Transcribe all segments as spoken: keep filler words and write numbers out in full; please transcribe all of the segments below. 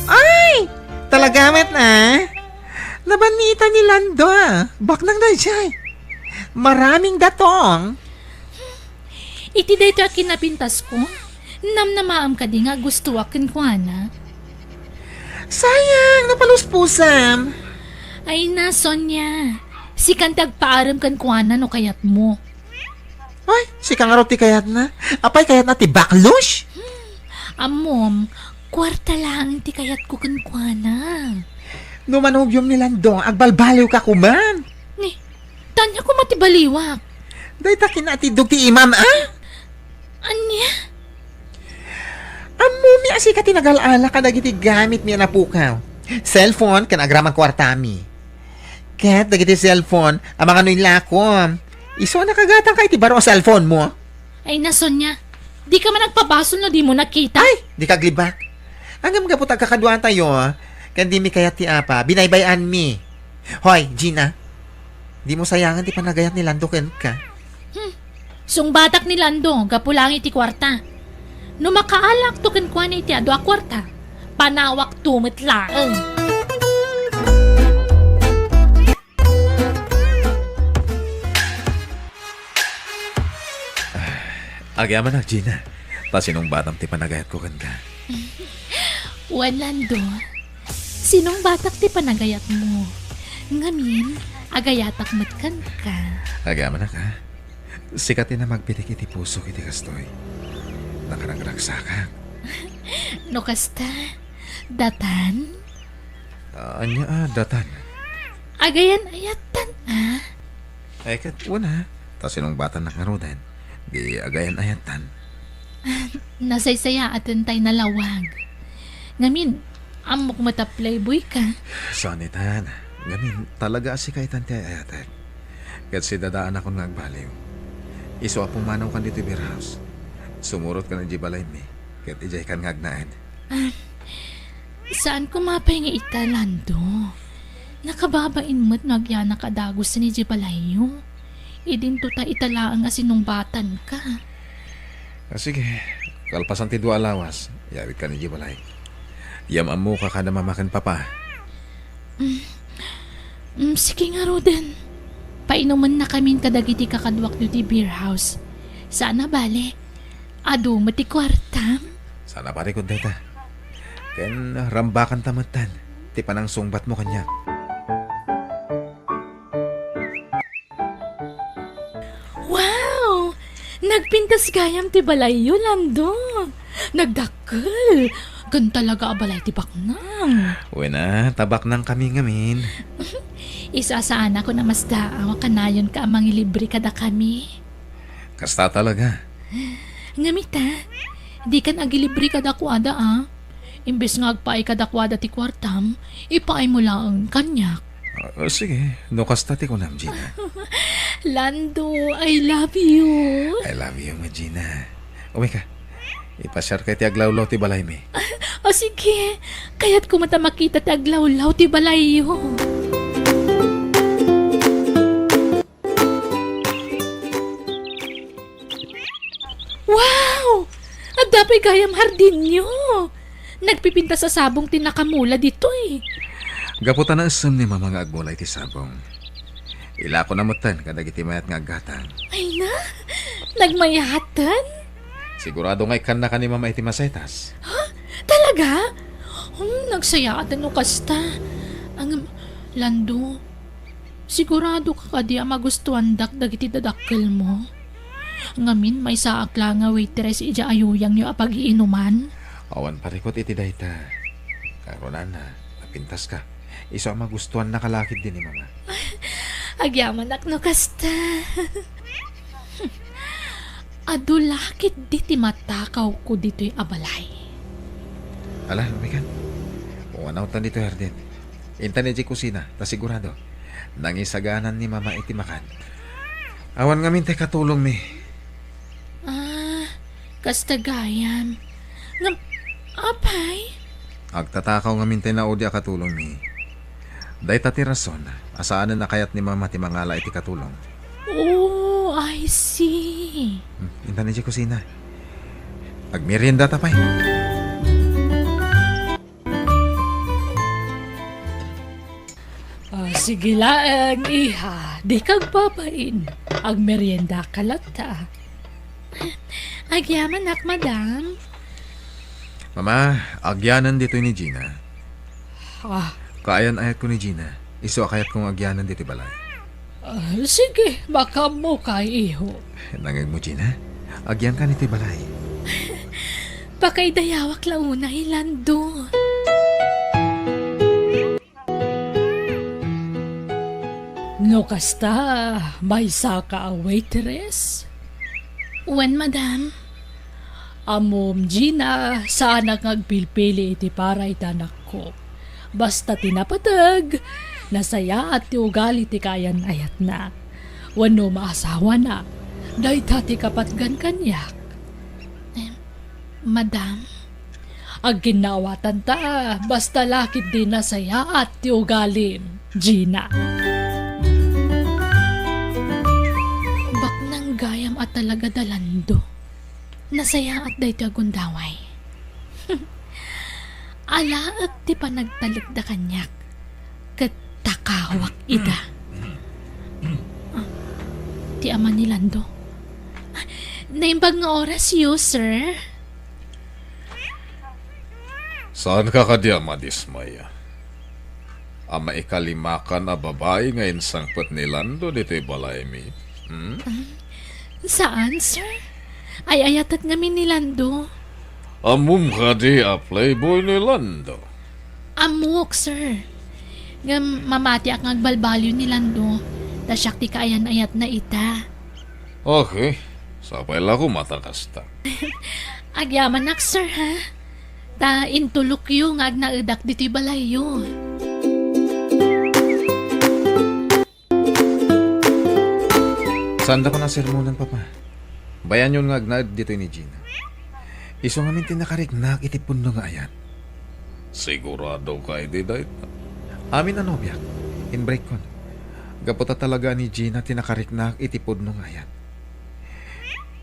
Ay! Talaga met, ah? Nabanni ita ni Lando, ah. Baknang daydiay. Maraming datong. Iti daytoy a kinapintasko, namnamaam kadi nga agustoak kenkuana? Sayang, napaluspusam. Ay na, Sonia. Sikan ti agpaarem kenkuana no kayatmo. Ay, sika ngarud ti kayatna? Apay, kayatna ti baklos? Ammom, kuarta laeng ti kayatko kenkuana. No manobiom ni Lando, agbalbaliwka koma. Ni, ania koma ti baliwak? Dayta kinatiddog ti imam, ah? Ania? Ammomi a sika ti nagal-ala kadagiti gamitmi a napukaw. Cellphone ken agraman kuartami. Ket dagiti cellphone a mangano inlakom, isu a nakagatangka iti baro a cellphone mo. Ay, na, Sonia, dika man agpabasol no dimo nakita. Ay, dika aglibak. Ngem gapu ta agkakaduatayo, ken dimi kayat ti apa, binaybay-anmi. Hoy, Gina, dimo sayangen ti panagayat ni Lando kenka. Hmm. Sungbatak ni Lando gapu laeng iti kuarta. No makaalakto kenkuana iti adu a kuarta, panawakto met laeng. Agyamanak, Gina. Ta sinungbatam ti panagayatko kenka. Wen, Lando, sinungbatak ti panagayatmo. Ngamin, agayatak met kenka. Agyamanak, ha? Sika ti namagpitik iti pusok iti kastoy. Nakaragragsakak. No kasta, datan? Ah, ania a datan? Agayan-ayatan, ah. Ay, ket, wen, ha? Ta sinungbatannak ngaruden. Di agayan-ayatan. Nasaysayaaten tay nalawag. Ngamin, ammok met a playboy ka. Saan itan. Ngamin, talaga a sika itan ti ay-ayatek. Ket sidadaanakon nga agbaliw. Isu a pumanawkan ditoy beer house. Sumurotka idiay balaymi, ket idiaykan nga agnaed. Ah, saan koma pay nga ita, Lando? Nakababain met no agyanak a dagusen idiay balayyo. Idinto ta ita laeng a sinungbatanka. Ah, sige. Kalpasan ti dua a lawas, yawidkan idiay balay. Yam-ammoka kada mama ken papa. Mm. Mm, sige ngaruden. Painumennakamin kadagiti kakaduak ditoy beer house. Saan a bale, adu met ti kuartam. Saan a parikut dayta. Ken rambakanta metten ti panangsungbatmo kaniak. Wow! Nagpintas gayam ti balayyo, Lando. Nagdakkel. Ken talaga a balay ti baknang. Wen a, ta baknangkami ngamin. Isu a saanakon a masdaaw a kanayonka a mangilibre kadakami. Kasta talaga. Ngem ita, dikan agilibre kadakuada, a. Imbes nga agpaay kadakuada ti kuartam, ipaaymo laeng kaniak. Ah, sige, no kasta ti kunam, Gina. Lando, I love you. I love you, Gina. Umay ka. Ipasiarka iti aglawlaw ti balaymi. O sige, kayatko met a makita ti aglawlaw ti balayyo. Wow! Adda pay gayam hardinyo! Nagpipintas a sabong ti nakamula ditoy. Gapu ta naessem ni Mama nga agmula iti sabong. Ilakona metten kadagiti mayat nga aggatang. Ay na! Nagmayaten? Sigurado nga ikkannaka ni Mama iti masetas. Ha? Talaga? Hmm, nagsayaaten no kasta. Ang, Lando, sigurado ka kadi a magustuandak dagiti dadakkelmo? Ngamin, maysaak la nga waitress idiay ayuyangyo a pagiinuman? Awan parikut iti dayta. Karon, Ana, napintaska. Isu a magustuannaka la ketdi ni Mama. Agyamanak no kasta. Adu la ketdi ti matakawko ditoy a balay. Ala, umikan. Pumanawtan ditoy hardin. Intan idiay kusina, ta sigurado. Nangisaganan ni Mama iti makan. Awan ngamin ti katulongmi. Ah, kasta gayam. Ngem, apay? Agtatakaw ngamin ti naudi a katulongmi. Dayta ti rason a saanen a kayat ni Mama ti mangala iti katulong. Oh, I see. Hmm, intan idiay kusina. Agmeriendata pay. Sige laeng, iha, dika agbabain. Agmeriendaka latta. Agyamanak, madam. Mama, agyanan ditoy ni Gina. Ah. Kaayan-ayatko ni Gina. Isu a kayatko nga agyanan ditoy balay. Ah, sige, makaammoka, iho. Nangngegmo, Gina? Agyanka ditoy balay. Pakaidayawak la unay, Lando. No kasta, maysaka a waitress? Wen, madam. Ammom, Gina, saanak nga agpilpili iti para iti anakko. Basta ti napateg, nasayaat ti ugali ti kaayan-ayatna. Wenno maasawana, dayta ti kapatgan kaniak. Em, madam? Agginnaawatanta, basta la ketdi nasayaat ti ugalim, Gina. Baknang gayam a talaga da, Lando. Nasayaat daytoy a gundaway. Alaek ti panagtalekda kaniak, ket takawak ida. Ah, ti ama ni Lando. Ah, naimbag nga orasyo, sir. Saanka kadi a madismaya a maikalimakan a babai nga insangpet ni Lando ditoy balaymi? Hmm? Saan, sir? Ay-ayatek ngamin ni Lando. Ammom kadi a playboy ni Lando? Ammok, sir. Ngem mamatiak nga agbalbaliw ni Lando, ta siak ti kaayan-ayatna ita. Okay, sapay la koma ta kasta. Agyamanak, sir, ha? Ta intulokyo nga agnaedak ditoy balayyo. Saandakon a sermonen, Papa. Bayanyon nga agnaed ditoy ni Gina. Isu ngamin ti nakariknak iti pudno nga ayat. Siguradoka idi dayta? Amin a nobiak, inbreakkon. Gapu ta talaga ni Gina ti nakariknak iti pudno nga ayat.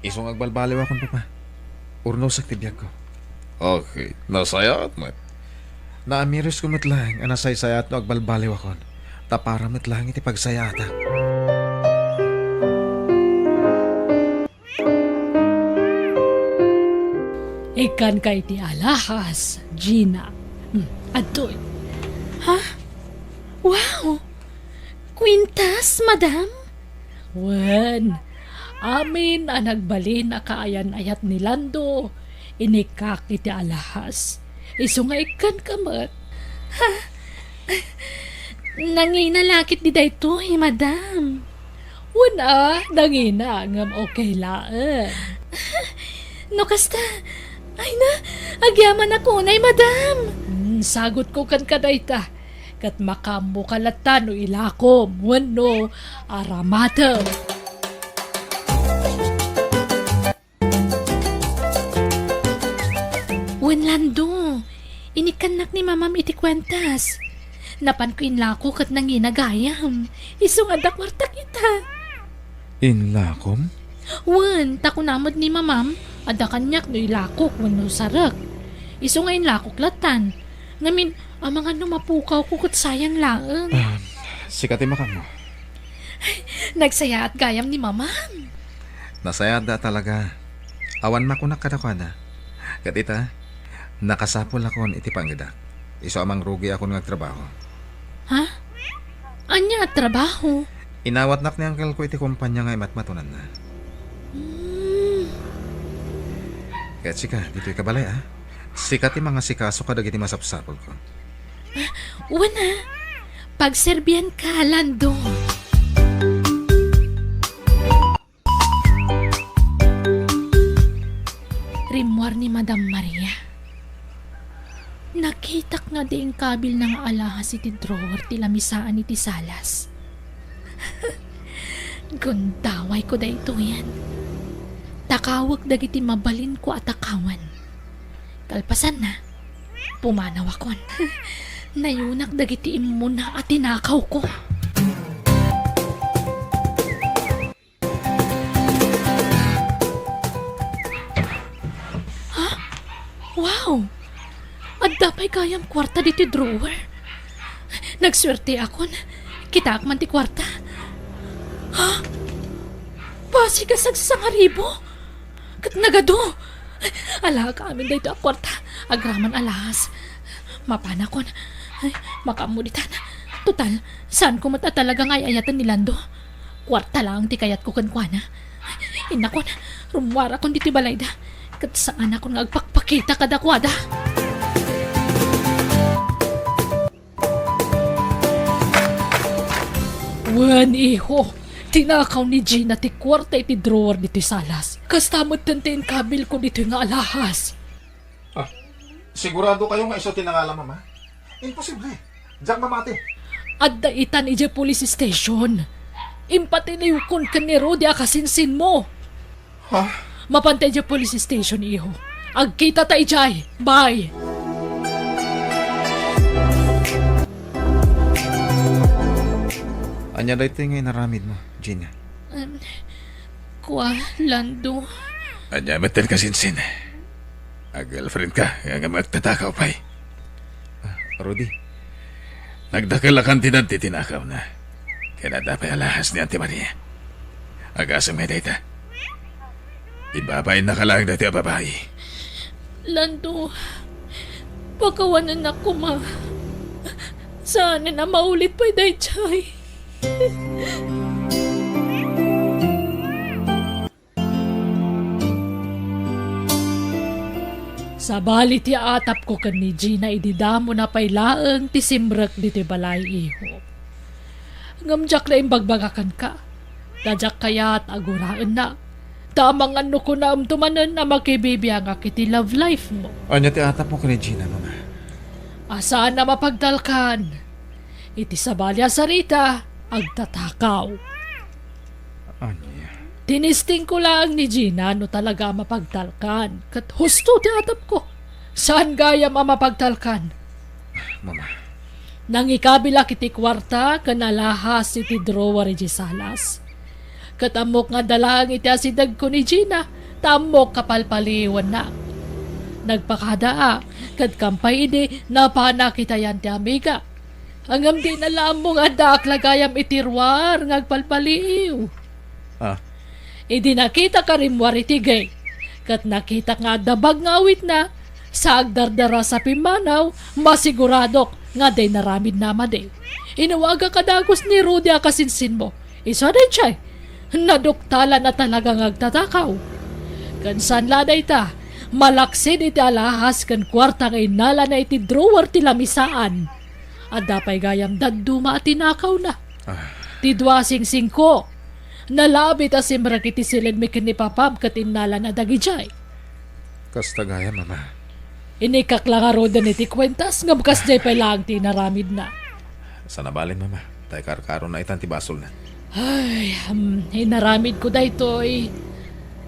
Isu nga agbalbaliwakon, Papa. Urnosek ti biagko. Okay, nasayaat met. Naamiresko met laeng a nasaysayaat no agbalbaliwakon, ta para met laeng iti pagsayaatak. Ikkanka iti alahas, Gina. Hmm, adtoy. Ha? Wow! Kwintas, madam? Wen, amin a nagbalin a kaayan-ayat ni Lando, inikkak iti alahas. Isu nga ikkanka met. Ha? Nangina la ketdi daytoy, madam. Wen a, nangina, ngem okay laeng. No kasta, ay na, agyamanak unay, madam. Hmm, sagutko kenka dayta. Ket makaammoka latta no ilakom wenno aramatem. Wen, Lando, inikkannak ni Mamam iti kuentas. Napanko inlako ket nangina gayam. Isu nga adda kuartak ita. Inlakom? Wen, ta kuna met ni Mamam, adda kaniak no ilakok wenno sarek. Isu nga inlakok lattan. Ngamin, amangan no mapukawko ket sayang laeng. Ah, sika ti makaammo. Nagsayaat gayam ni Mamam. Nasayaatda talaga. Awan makunak kadakuada. Ket ita, nakasapulakon iti pangedak. Isu a mangrugikon nga agtrabaho. Ha? Ania a trabaho? Inawatnak ni uncle ko iti kompania nga imatmatonanna. Hmm. Ket sika, ditoy ka balay, a? Sika ti mangasikaso kadagiti masapsapulko. Wen a, pagserbianka, Lando. Rimmuar ni Madam Maria. Nakitak nga di inkabilna nga alahas iti drawer ti lamisaan iti salas. Gundawayko daytoyen. Takawek dagiti mabalinko a takawan. Kalpasanna, pumanawakon. Nayunak dagiti immuna a tinakawko. Ha? Wow! Adda pay gayam kuarta ditoy drawer. Nagsuerteakon. Kitaak man ti kuarta. Ha? Basig a sagsasangaribo? Ket nagadu? Alaak amin daytoy a kuarta. Agraman a lahas. Mapanakon. Ay, makaammo ditan. Total, saanko met a talaga nga ay-ayaten ni Lando. Kuarta laeng ti kayatko kenkuana. Innakon, rummuarakon ditoy balayda. Ket saanakon nga agpakpakita kadakuada. Wen, iho, tinakaw ni Gina ti kuarta iti drawer ditoy salas. Kasta metten ti inkabilko ditoy nga alahas. Ah, sigurado kayo nga isu ti nangala, Mama? Imposible. Diak mamati. Adda itan idiay police station. Impatiliwkon ken ni Rudy a kasinsinmo. Ha? Mapanta idiay police station, iho. Agkitata idiay. Bye. Ania daytoy nga inaramidmo, Gina? Em, kua, Lando. Ania metten kasinsin? Ag-girlfriend ka, nga magtatakaw pay. Ah, Rudy. Nagdakelakan ti daddi tinakawna. Ken adda pay alahas ni Auntie Maria. Agasem nga dayta. Ibabain na ka laeng daytoy a babai. Lando, pakawanennak koma. Saanen a maulit pay daydiay. Sabali ti atapko ken ni Gina idi damona pay laeng ti simrek ditoy balay, iho. Ngem diak la imbagbaga kenka. Ta diak kayat a guraenna. Ta amangan no kunaemto manen a makibibiangak iti love life mo. Ania ti atapmo ken ni Gina, Mama? A saan a mapagtalkan. Iti sabali a sarita, agtatakaw. Ania? Tinistingko laeng ni Gina no talaga a mapagtalkan. Ket husto ti atapko. Saan gayam a mapagtalkan. Mama. Nangikabilak iti kuarta ken alahas iti drawer idiay salas. Ket ammok nga adda laeng iti asidegko ni Gina, ta ammok a palpaliiwennak. Nagpakadaak, ket kampay idi napanak iti ayan ti amiga. Ngem dina la ammo nga addaak la gayam iti ruar nga agpalpaliiw. Ah. Idi nakitak a rimmuar iti gate, ket nakitak nga adda bag nga awitna, sa agdardarasa pimmanaw, masiguradok nga adda inaramidna a madi. Inawagak a dagus ni Rudy a kasinsinmo. Isu a daydiay, naduktalan a talaga nga agtatakaw. Ken saan la dayta, malaksid iti alahas ken kuarta nga innalana iti drawer ti lamisaan. Adda pay gayam dadduma a tinakawna. Ah. Ti dua a singsingko, nalabit a simrek iti siledmi ken ni papam ket innalana dagidiay. Kasta gayam, Mama. Inikak la ngaruden iti kuentas, ngem kasdiay pay laeng ti inaramidna. Saan a bale, Mama. Ta ikarkarona itan ti basolna. Ay, hmm, inaramidko daytoy.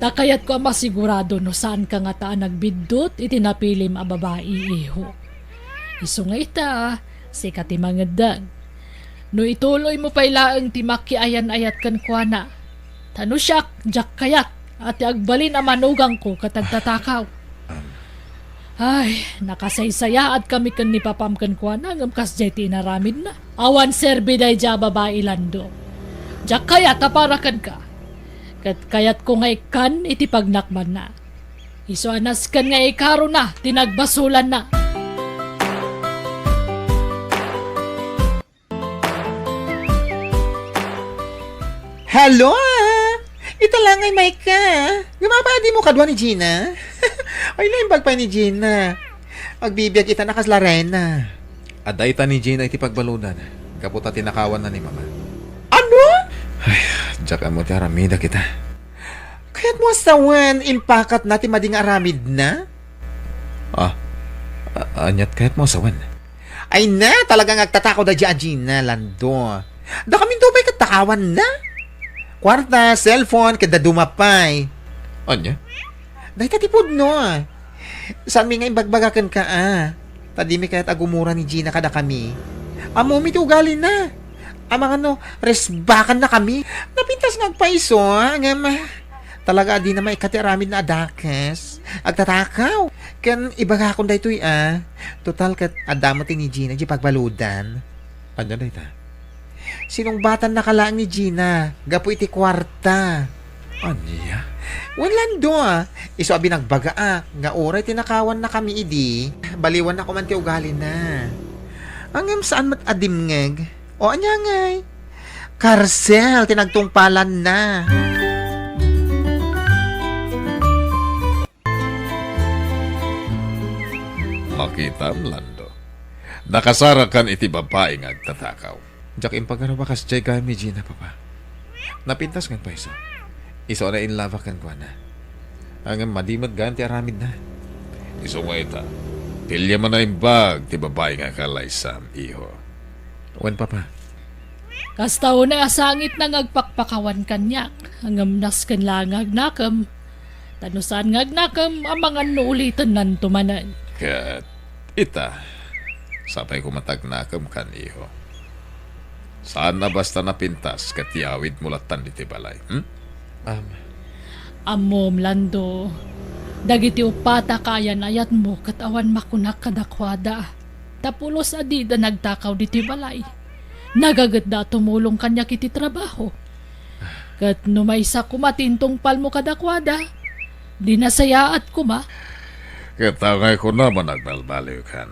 Ta kayatko a masigurado no saanka ngata a nagbiddut iti napilim a babai, iho. Isu nga ita, sika ti mangeddeng. No ituloymo pay laeng ti makiayan-ayat kenkuana. Ta no siak, diak kayat a ti agbalin a manugangko ket agtatakaw. Ay, nakasaysayaat kami ken ni papam kenkuana ngem kasdiay ti inaramidna. Awan serbi daydiay a babai, Lando. Diak kayat a para kenka. Ket kayatko nga ikkan iti pagnakbanna. Isu a nasken nga ikarona ti nagbasolanna. Hello, ah! Ita la ngay, Micah. Ngem apay a dimo kadua ni Gina? Ay, naimbag pay ni Gina. Agbibiag ita a kas Lorena. Adda ita ni Gina iti pagbaludan. Gapu ta tinakawanna ni Mama. Ano? Ay, diak ammo ti aramida kita. Kayatmo a sawen, impakatna ti madi nga aramidna? Ah, a-, aniat kayatmo a sawen? Ay na, talaga nga agtatakaw daydiay a Gina, Lando. Dakaminto pay ket takawanna. Kuarta, cellphone, ket dadduma pay. Ania? Dayta ti pudno. Saanmi nga imbagbaga kenka, a. Ta dimi kayat a gumura ni Gina kadakami. Ammomi ti ugalina. Amangan no, resbakanna kami. Napintas nga agpaiso, ngem, talaga a dina maikkat ti aramidna a dakes. Agtatakaw. Ken ibagakon daytoy, a. Total ket adda met ni Gina diay pagbaludan. Ania dayta? Sinungbatannaka laeng ni Gina gapu iti kuarta. Ania? Wen, Lando, a. Isu a binagbaga, a, nga uray tinakawannakami idi, baliwanna koma ti ugalina. Ngem saan met a dimngeg. O, ania ngay? Karsel ti nagtungpalanna. Makitam, Lando. Nakasarakan iti babai nga agtatakaw. Diak impagaruba kasdiay gayam ni Gina, Papa. Napintas nga agpayso. Isu a nainlabak kenkuana. Ngem madi met gayam ti aramidna. Isu nga ita, piliem a naimbag ti babai nga kalaysam, iho. Wen, Papa. Kasta unay a sangitna nga agpakpakawan kaniak, ngem nasken laeng nga agnakem. Ta no saan nga agnakem, amangan no ulitennanto manen. Ket ita, sapay koma ta agnakem kan, iho. Saan a basta napintas ket yawidmo lattan ditoy balay, hmm? Am. Ammom, Lando, dagiti uppat a kaayan-ayatmo ket awan makunak kadakuada, ta pulos a dida nagtakaw ditoy balay. Nagagetda a tumulong kaniak iti trabaho. Ket no maysa koma ti intungpalmo kadakuada, di nasayaat koma. Ket angay kunam a nagbalbaliwkan.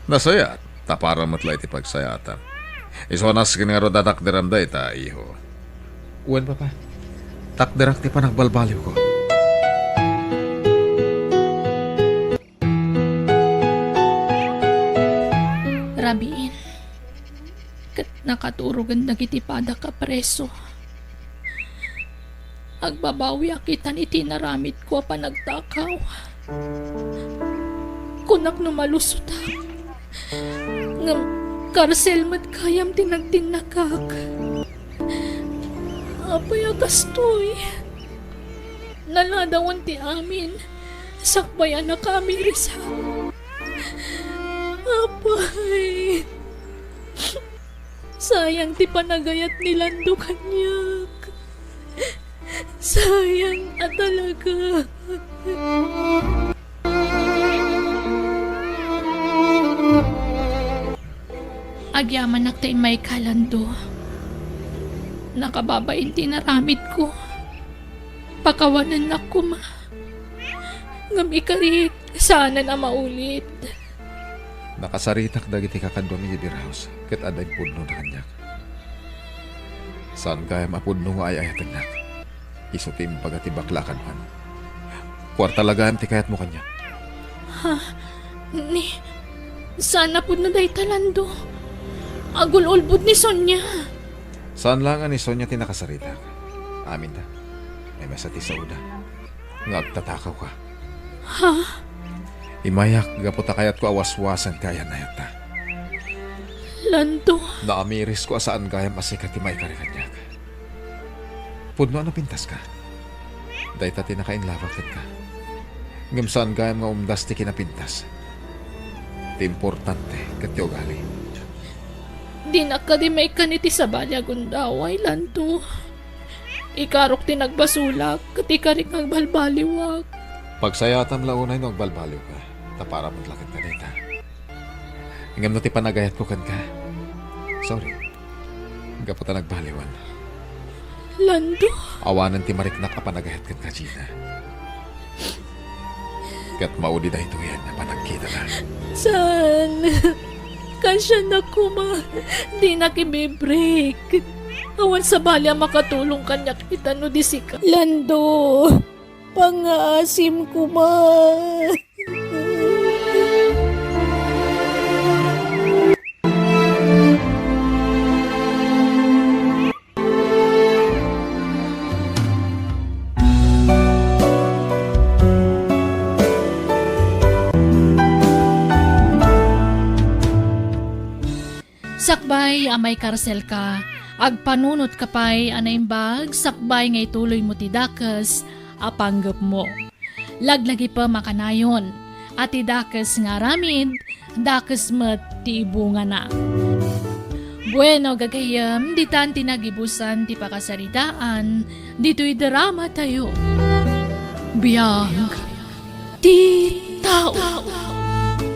Nasayaat, ta para met la iti pagsayaatam. Isu a nasken ngarud a takderam dayta, iho. Wen, Papa. Takderak ti panagbalbaliwko. Rabiin, ket nakaturogen dagiti padak a preso. Agbabawiak itan iti inaramidko a panagtakaw. Kunak no malusotak, ngem karsel met gayam ti nagtinnakak. Apay a kastoy? Naladawan ti amin, sakbay a nakaamirisak. Apay, sayang ti panagayat ni Lando kaniak. Sayang a talaga. Agyamanak ta immayka, Lando. Nakababain ti inaramidko. Pakawanennak koma. Ngem ikarik, saanen a maulit. Nakasaritak dagiti kakaduam iti beer house, ket adda impudnona kaniak. Saan gayam a pudno nga ay-ayatennak. Isu ti imbaga ti bakla a kaduan. Kuarta la gayam ti kayatmo kaniak. Ha? Ni, saan a pudno dayta, Lando? Agul-ulbod ni Sonia. Saan laeng a ni Sonia ti nakasaritak. Aminda. Ay, maysa ti saoda nga agtatakawka. Ha? Imayak gapu ta kayatko a waswasen ti ayan-ayatta. Lando. Naamirisko a saan gayam a sika ti maikari kaniak. Pudno a napintaska. Dayta ti nakainlabak kenka. Ngem saan gayam nga umdas ti kinapintas. Ti importante ket ti ugali. Dinak kadi maikkan iti sabali a gundaway, Lando. Ikarok ti nagbasolak, ket ikarik nga agbalbaliwak. Pagsayaatam la unay no agbalbaliwka, ta para met la kenka dayta. Ngem no ti panagayatko kenka, sorry. Gapu ta nagbaliwan. Lando? Awanen ti mariknak a panagayat kenka, Gina. Ket maudi daytoyen a panagkitana. Saan? Kasianak koma, dinak ibibreak. Awan sabali a makatulong kaniak ita no di sika. Lando, pangngaasim koma. Sakbay a maikarselka, agpanunotka pay a naimbag sakbay nga ituloymo ti dakes a panggepmo. Laglagipem a kanayon a ti dakes nga aramid, dakes met ti ibungana. Bueno, gagayyem, ditan ti nagibusan ti pakasaritaan ditoy drama tayo. Biag ti tao.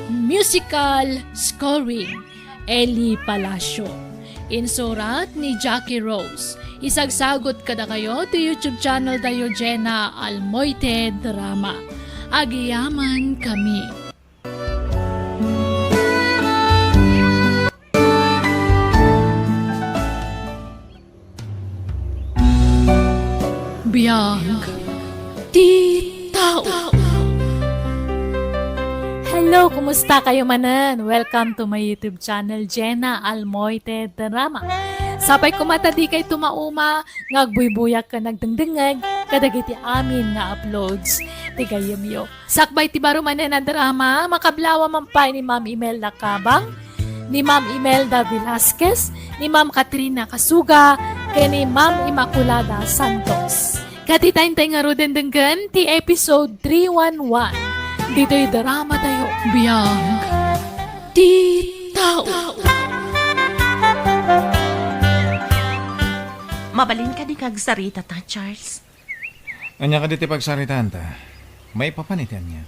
Musical scoring, Eli Palacio. Insurat ni Jackie Rose. Isagsagut kadakayo ti YouTube channel tayo, Jenna Almoite Drama. Agyamankami. Biag ti tao. Hello, kumusta kayo manen? Welcome to my YouTube channel, Jenna Almoite Drama. Sapay koma ta dikay tumauma nga agbuybuyak ken agdengdengngeg kadagiti amin nga uploads ti gayyemyo. Sakbay ti baro manen a drama, makablawam pay ni Ma'am Imelda Cabang, ni Ma'am Imelda Velasquez, ni Ma'am Katrina Kasuga, ken ni Ma'am Immaculada Santos. Ket ita intay ngaruden denggen ti episode three one one. Ditoy drama tayo, Biag ti Tao. Mabalin kadi nga agsarita ta, Charles? Ania kadi ti pagsaritaanta? Maipapan iti ania?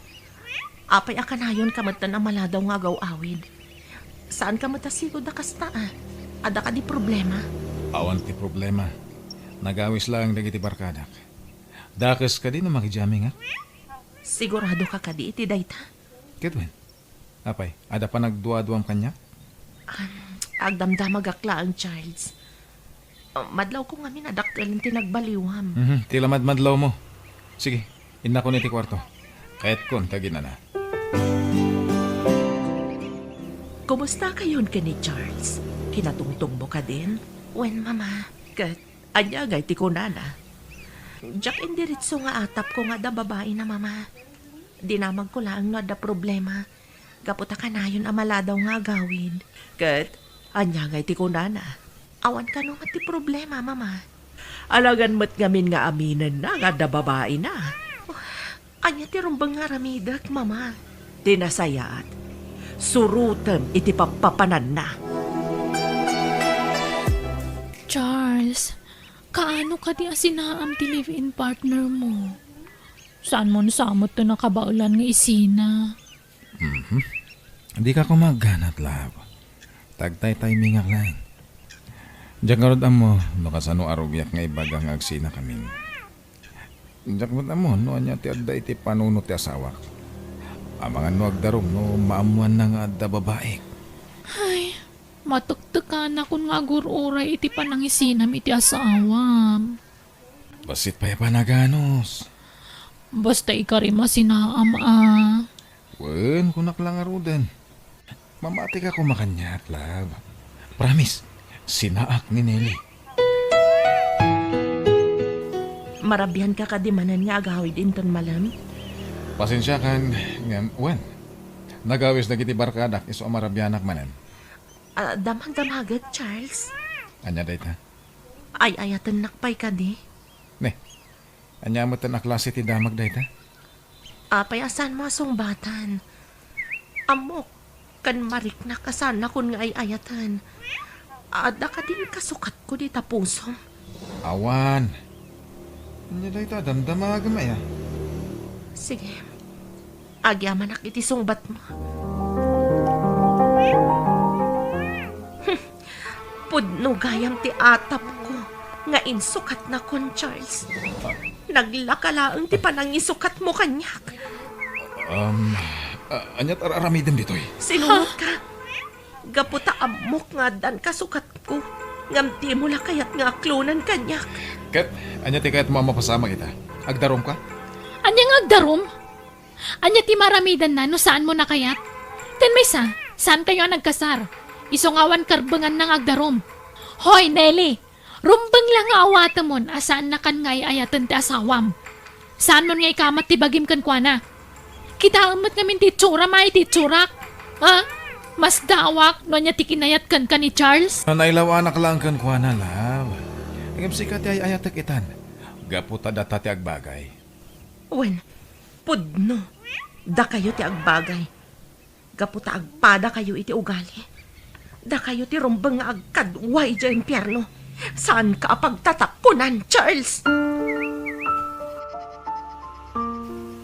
Apay a kanayon ka met a maladaw nga agaw-awid? Saan ka met a sigud a kasta, a? Adda kadi problema? Awan ti problema. Nagawis laeng dagiti barkadak. Dakes kadi no makidiami nga? Sigurado ka kadi iti dayta? Ket wen. Apay, adda panagduaduam kaniak? Am, agdamdamagak laeng, Charles. Ah, madlawko ngamin a dakkel ti nagbaliwam. Mhm, ti la madmadlawmo. Sige, innakon iti kuarto. Kayatkon ta aginana. Kumusta kayon ken ni Charles? Kinatungtongmo kadin? Wen, Mama. Ket ania ngay ti kunana? Diak indiretso nga atapko nga adda babaina, Mama. Dinamagko laeng no adda problema. Gapu ta kanayon a maladaw nga agawid. Ket ania ngay ti kunana? Awan kano met ti problema, Mama. Alangan met ngamin nga aminenna nga adda babaina. Ania ti rumbeng nga aramidek, Mama? Ti nasayaat, surotem iti pappapananna. Charles, kaano kadi a sinaam ti live-in partner mo? Saan mo sa met ti nakabaelan nga isina? Mhm. Dika koma agganat, love. Tagtaytaymingak laeng. Diak ngarud ammo no kasano a rugiak nga ibaga nga agsinakamin. Diak met ammo no ania ti adda iti panunot ti asawak. Amangan no agdarum no maammoanna nga adda babaik. Ay, matektekanakon nga agur-uray iti panangisinam iti asawam. Bassit pay a panaganus. Basta ikarim a sinaam a. Wen, kunak la ngaruden. Mamatika koma kaniak, love. Promise, sinaak ni Nelly. Marabian ka kadi manen nga agawid inton malem? Pasensiakan, ngem, wen. Nagawis dagiti barkadak isu a marabianak manen. Ah, damagdamagek, Charles. Ania dayta? Ay-ayatennak pay kadi? Ne, ania met a klase ti damag dayta? Apay a saanmo a sungbatan? Ammok, ken mariknak a saannakon nga ay-ayaten. Adda kadin kasukatko dita pusom? Awan. Ania dayta, damdamagem aya? Sige. Agyamanak iti sungbatmo. Pudno gayam ti atapko nga insukatnakon, Charles. Naglaka laeng ti panangisukatmo kaniak. Um, a-, aniat ar-aramidem ditoy? Sinuot ka. Gapu ta ammok nga addan kasukatko, ngem dimo la kayat nga aklonan kaniak. Ket ania ti kayatmo a mapasamak ita? Agdarum ka? Ania nga agdarum? Ania ti maramidanna no saanmo nakayat? Ken maysa, saankayo a nagkasar. Isu nga awan karbenganna nga agdarum. Hoy, Nelly! Rumbeng la nga awatemon a saannakan nga ay-ayaten ti asawam. Saanmon nga ikamat ti bagim kenkuana. Kitaem met ngamin ti itsuram a iti itsurak. Ha? Masdaawak no ania ti kinayat kenka ni Charles? Nailawanak laeng kenkuana, love. Ngem sika ti ay-ayatek itan. Gapu ta data ti agbagay. Wen, pudno. Dakayo ti agbagay. Gapu ta agpadakayo iti ugali. Dakayo ti rumbeng nga agkadua idiay impierno. Saanka a pagtatapunan, Charles!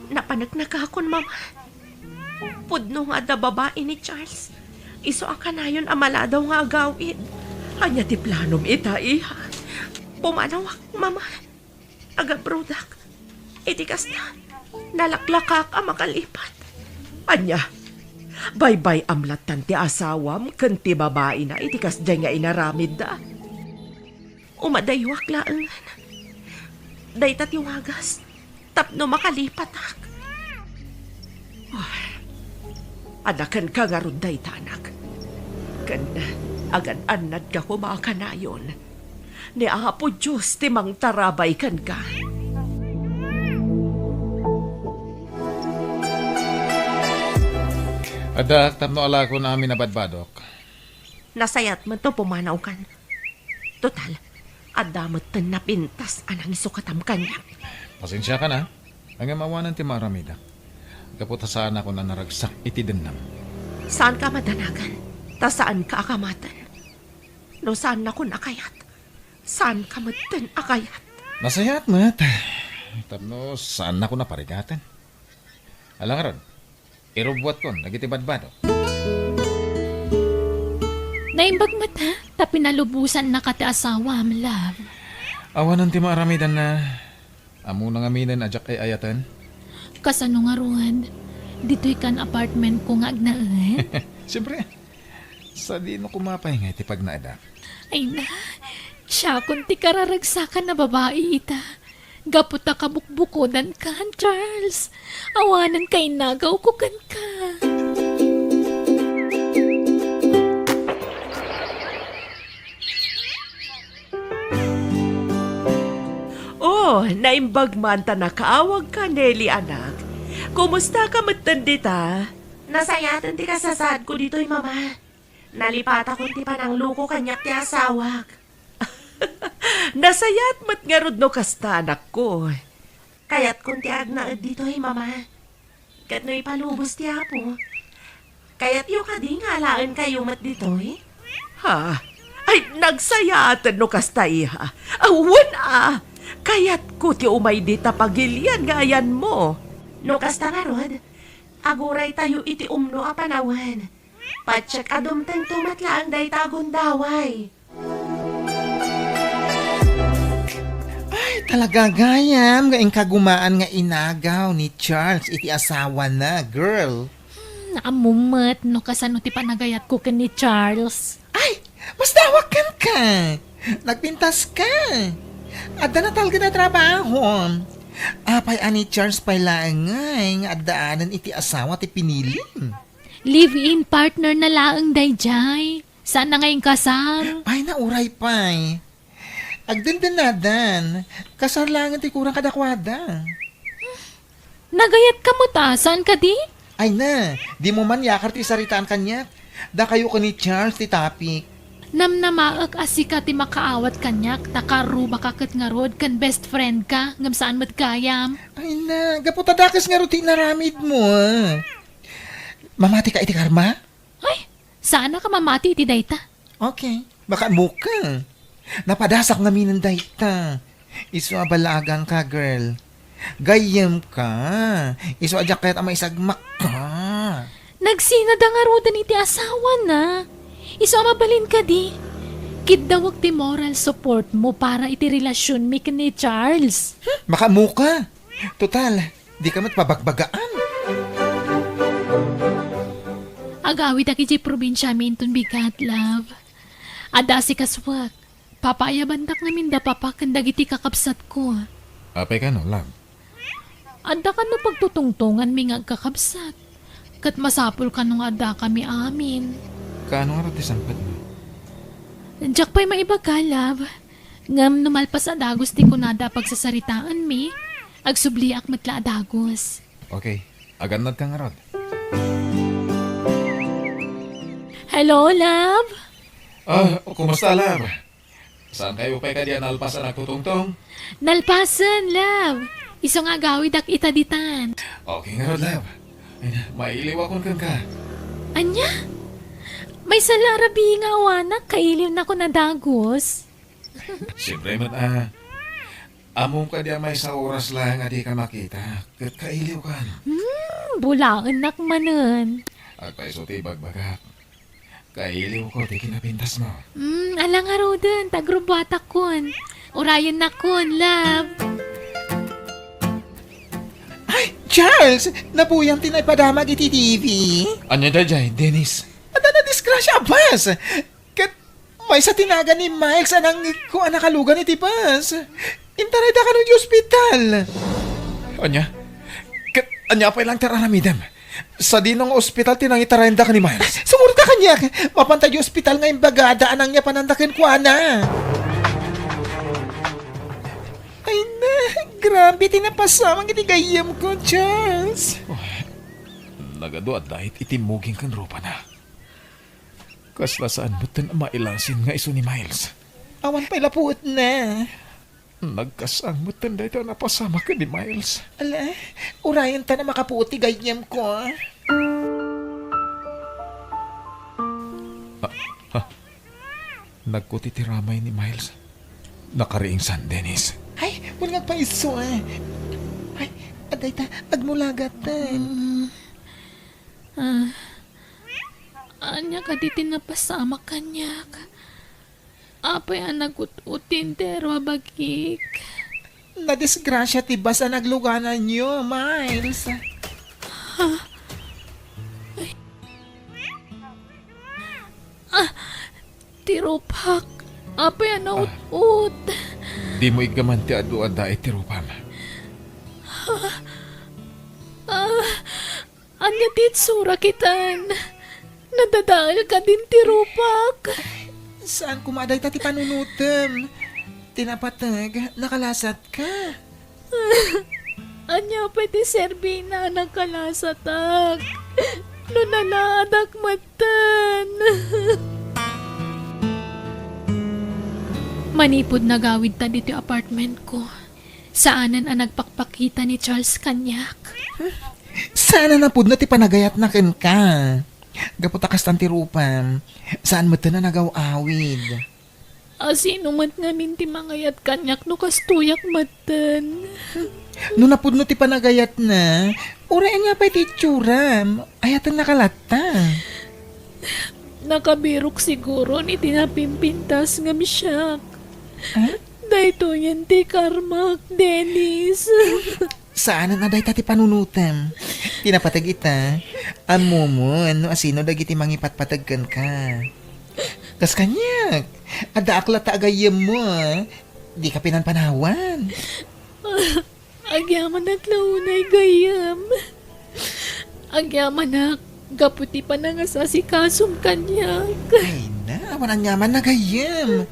Napaneknekakon, Mama. Pudno nga adda babai ni Charles. Isu a kanayon a maladaw nga agawid. Ania ti planom ita, iha? Pumanawak, Mama. Agabrodak. Iti kasta, nalaklakak a makalipat. Ania? Baybay-am lattan ti asawam ken ti babaina iti kasdiay nga inaramidda. Umadayuak laengen. Dayta ti wagas tapno makalipatak. Ah, adda kenka ngarud dayta, anak. Ken agan-annadka koma a kanayon. Ni Apo Dios ti mangtarabay kenka. Addaak tapno alakon amin a badbadok. Nasayaat met no pumanawkan. Total, adda metten napintas a nangisukatam kaniak. Pasensiakan a, ngem awanen ti maaramidak. Gapu ta saanakon a naragsak iti dennam. Saanka a madanagan, ta saanka a kamaten. No saannakon a kayat, saanka metten a kayat. Nasayaat met, tapno saannakon a parigaten. Ala ngarud, irubbuatkon dagiti badbadok. Naimbag met, ha? Ta pinalubosannaka ti asawam, love. Awanen ti maaramidanna. Ammona ngaminen a diak ay-ayaten. Kasano ngarud? Ditoy kan apartment ko nga agnaed? Siyempre. Sadino koma pay nga iti pagnaedak? Ay na, siakon ti kararagsakan a babai ita. Gapu ta kabukbukodankan, Charles. Awanen kainagawko kenka. Oh, naimbag man ta nakaawagka, Nelly, anak. Kumustaka metten dita? Nasayaten ti kasasaadko ditoy, Mama. Nalipatakon ti panangluko kaniak ti asawak. Nasayaat met ngarud no kasta, anakko. Kayatkon ti agnaed ditoy, Mama. Ket no ipalubos ti Apo, kayatyo kadi nga alaenkayo met ditoy? Ha? Ay, nagsayaaten no kasta, iha. Awan a! Kayatko ti umay dita pagilian nga ayanmo. No kasta ngarud, aguraytayo iti umno a panawen. Patiek a dumtengto met laeng dayta a gundaway. Ay, talaga gayam nga inkagumaan nga inagaw ni Charles iti asawana, girl. Hmm, ammo met no kasano ti panagayatko ken ni Charles. Ay, masdawak kenka. Nagpintaska. Adda natalged a trabaho. Apay a ni Charles pay laeng ngay nga addaanen iti asawa ti pinilim? Live-in partner na laeng daydiay. Saan na nga inkasar? Ay, nauray pay. Agdendennadan, kasar laengen ti kurang kadakuada. Nagayatka met a, saan kadi? Ay na, dimo man yakar ti isaritaan kaniak. Dakayo ken ni Charles ti topic. Namnamaek a sika ti makaawat kaniak, ta karrubaka ket ngarud ken best friend ka, ngem saan met gayam. Ay na, gapu ta dakes ngarud ti inaramidmo, a. Mamatika iti karma? Ay, saanka mamati iti dayta. Okay, baka mo ka. Napadasak ngaminen dayta. Isu a balagan ka, girl. Gayyem ka. Isu a diak kayat a maisagmak ka. Nagsinada ngaruden iti asawana. Isu a mabalin kadi. Kiddawek ti moral support mo para iti relasyonmi ken ni Charles. Hmm, baka mo ka. Total, dika met pabagbagaan. Agawidak idiay probinsiami inton bigat, love. Adda asikasuak. Papaayabandak ngamin da papa ken dagiti kakabsatko. Apay kano, love? Adda kano pagtutungtonganmi nga agkakabsat. Ket masapul kano nga addakami amin. Kaano ngarud ti sangpetmo? Diak pay maibaga, love. Ngem no malpas a dagus ti kunada a pagsasaritaanmi, agsubliak met la a dagus. Okay. Agannadka ngarud. Hello, love? Ah, kumusta, love? Saankayo pay kadi a nalpas a nagtutungtong? Nalpasen, love. Isu nga agawidak ita ditan. Okay ngarud, love. Ay na, mailiwakon kenka. Ania? Maysa la a rabii nga awanak, kailiwnakon a dagus. Siyempre met a. Ammom kadi a maysa a oras laeng a dika makita, ket kailiwkan. Hmm, bulaennak manen. Agpayso ti ibagbagak. Kailiwko ti kinapintasmo. Hmm, ala ngaruden, ta agrubuatakon. Urayennakon, love. Ay, Charles! Napuyam ti naipadamag iti T V. Ania daydiay, Dennis? Adda nadisgrasya a bus! Ket maysa ti nagan ni Miles a nangngegko a nakalugan iti bus. Intarayda kano iti ospital. Ania? Ket ania pay laeng ti ar-aramidem? Sadino nga ospital ti nangitarayendaka ni Miles? Sumurota kaniak! Mapanta iti ospital nga imbagada a nangyapananda kenkuana. Ay na, grabe ti napasamak iti gayyemko, Charles. Oh, nagadu a dait iti muging ken rupana. Kasla saan metten a mailasin nga isu ni Miles. Awan pay la puotna. Nagkasang metten dayta a napasamak ken ni Miles. Ala, urayenta a makapuot ti gayyemko. Ah, ah. Nagkuti ti ramay ni Miles. Nakariingsan, Dennis. Ay, wen nga agpaiso, ah. Ay, adayta, agmulagatan. Mm. Ah. Ania kadi ti napasamak kaniak? Apay a nagut-ot ti entero a bagik? Nadisgrasia ti bus a naglugananyo, Miles. Ha? Ay. Ah, ti rupak. Apay a naut-ot? Dimo iggaman ti adu a dait ti rupam. Ha? Ah, Ania ti itsura, kitan? Nadadael kadin ti rupak. Saan koma a dayta ti panunotem. Ti napateg, nakalasatka. Ania pay ti serbina a nakalasatak? No nalaadak metten. Manipud nagawidta ditoy apartmentko, saanen a nagpakpakita ni Charles kaniak. Saan a napudno ti panagayatna kenka. Gapu ta kastan ti rupam, saan metten a nagaw-awid. A sino met ngamin ti mangayat kaniak no kastoyak metten? No napudno ti panagayatna, uray ania pay ti itsuram, ayatennaka latta. Nakabirok siguron iti napimpintas ngem siak. Ah? Daytoyen ti karmak, Dennis. Saanen a dayta ti panunotem. Ti napateg ita, ammomon no asino dagiti mangipatpateg kenka. Kas kaniak, addaak latta a gayyemmo, a. Dika pinanpanawan. Agyamanak la unay gayyem. Agyamanak gapu ti panangasasikasom kaniak. Ay na, awan aniaman a gayyem.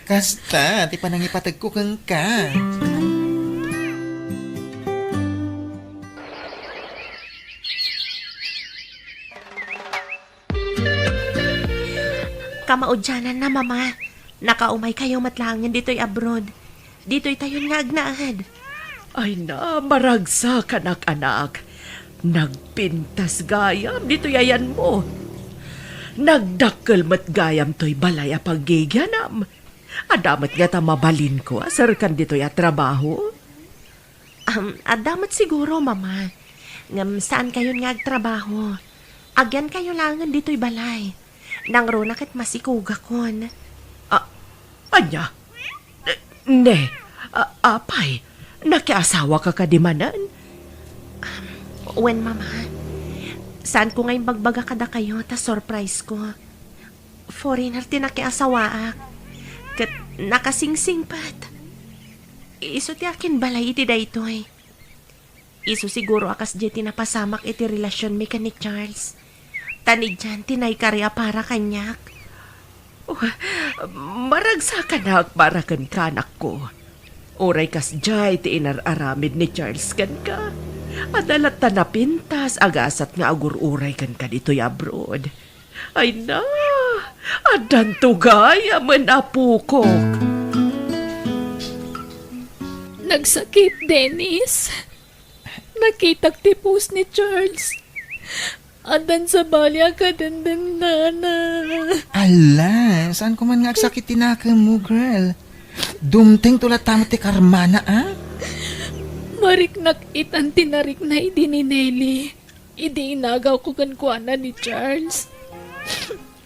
Kasta ti panangipategko kenka. Kamaudiananna, Mama. Nakaumaykayo met laengen ditoy abroad. Ditoytayon nga agnaed. Ay na, maragsakanak, anak. Nagpintas gayam ditoy ayanmo. Nagdakkel met gayam toy balay a paggigianam. Adda met ngata mabalinko a serkan ditoy a trabaho? Um, adda met siguro, Mama. Ngem saankayon nga agtrabaho. Agyankayo laengen ditoy balay. Nangruna ket masikugakon. Ah, ania? Ne, a-, apay, nakiasawaka kadi manen? Um, wen, Mama. Saanko nga imbagbaga kadakayo ta surprise ko. Foreigner ti nakiasawaak. Ket nakasingsingpet. Isu ti akinbalay iti daytoy. Isu siguro a kasdiay ti napasamak iti relasionmi ken ni Charles. Ta ni Jan ti naikari a para kaniak. Oh, maragsakanak para kenka, anakko. Uray kasdiay ti inar-aramid ni Charles kenka, adda latta napintas a gasat nga agur-uray kenka ditoy abroad. Ay na, addanto gayamen a pukok. Nagsakit, Dennis. Nakitak ti post ni Charles. Addan sabali a kadendennana. Ala, saanko man nga agsakit ti nakemmo, girl. Dumtengto latta met ti karmana, a? Mariknak itan ti narikna idi ni Nelly. Idi inagawko kenkuana ni Charles.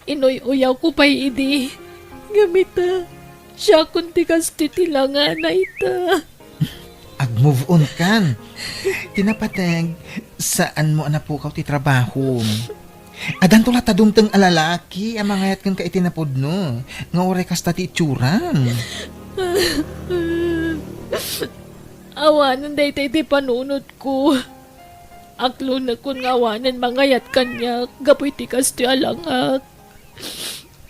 Inuy-uyawko pay idi. Ngem ita, siakon ti kastoy ti langana ita. Ag-move on kan. Ti napateg, saanmo a napukaw ti trabaho. Addanto latta dumteng a lalaki a mangayat kenka iti napudno, nga uray kasta ti itsuram. Awanen dayta iti panunotko. Aklonekon nga awanen mangayat kaniak gapu iti kastoy a langak.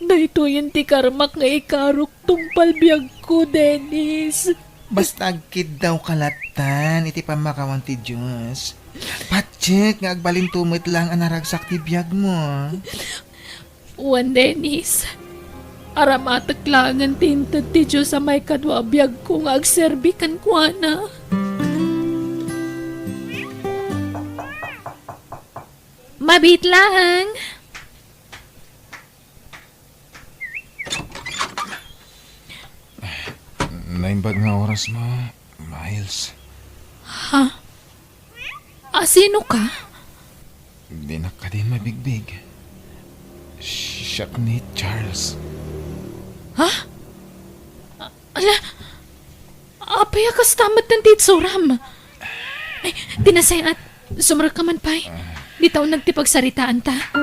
Daytoyen ti karmak nga ikarok tungpal biagko, Dennis. Basta agkiddawka lattan iti pammakawan ti Dios. Patiek nga agbalinto met laeng a naragsak ti biagmo. Wen, Dennis, aramatek laengen ti inted ti Dios a maikadua a biagko nga agserbi kenkuana. Mabiit laeng. Naimbag nga oras mo, Miles. Ha? Asino ka? Dinak kadi mabigbig. Siak ni Charles. Ha? A-, ala, apay a kasta met ti itsuram? Ay, ti nasayaat, sumrekka man pay. Dita uneg ti pagsaritaanta.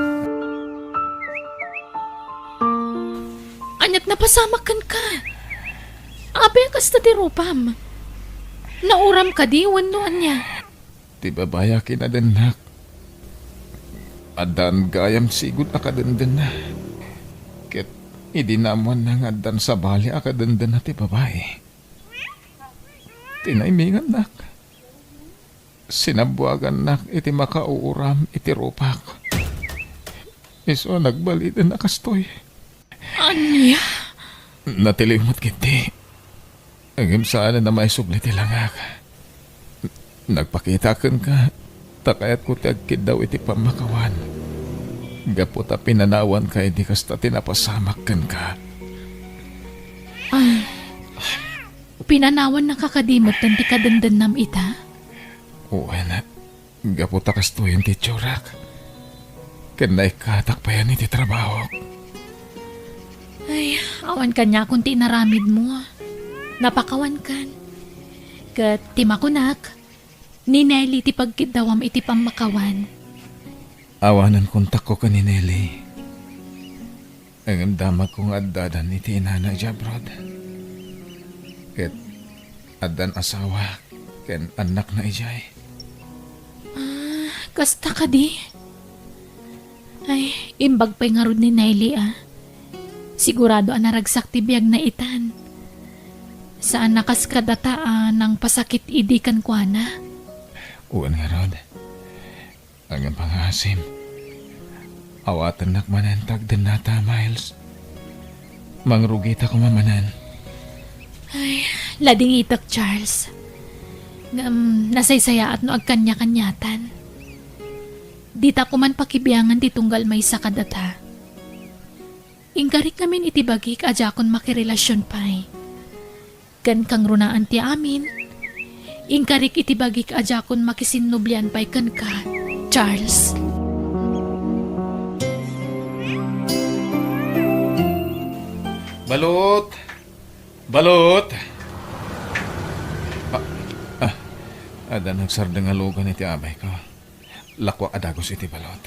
Aniat napasamak kenka? Apay a kasta ti rupam? Nauram kadi wenno ania? Ti babai a kinadennak, addaan gayam sigud a kadendenna. Ket idi naammoanna nga addan sabali a kadendenna ti babai, tinaimingannak. Sinabbuagannak iti makauuram iti rupak. Isu a nagbalinen a kastoy. Ania? Natiliw met ketdi. Ngem saanen a maisubli ti langak. Nagpakita kenka, ta kayatko ti agkiddaw iti pammakawan. Gapu ta pinanawanka idi kasta ti napasamak kenka. Ah, pinanawannaka kadi metten ti kadendennam ita? Wen, gapu ta kastoyen ti itsurak. Ken naikkatak payen iti trabahok. Ay, awan kaniakon ti inaramidmo. Napakawankan. Ket ti makunak, ni Nelly ti pagkiddawam iti pammakawan. Awanen kontakko ken ni Nelly. Ngem damagko nga addadan iti inana idiay abroad. Ket addan asawa ken annakna idiay. Ah, kasta kadi? Ay, imbag pay ngarud ni Nelly, ah. Sigurado a naragsak ti biagna itan. Saan a kas kadata a nangpasakit idi kenkuana. Wen ngarud. Ngem pangaasim, awatennak manen ti agdennata, Miles. Mangrugita koma manen. Ay, ladingitek, Charles. Ngem nasaysayaat no agkaniakaniatan. Dita koman pakibiangan ti tunggal maysa kadata. Inkarik ngamin iti bagik a diakon makirelasion pay. Ken kangrunaan ti amin, inkarik iti bagik a diakon makisinnublian pay kenka, Charles. Balut! Balut! Ah, ah, adda nagsardeng a lugan iti abayko. Lakuak a dagus iti balut.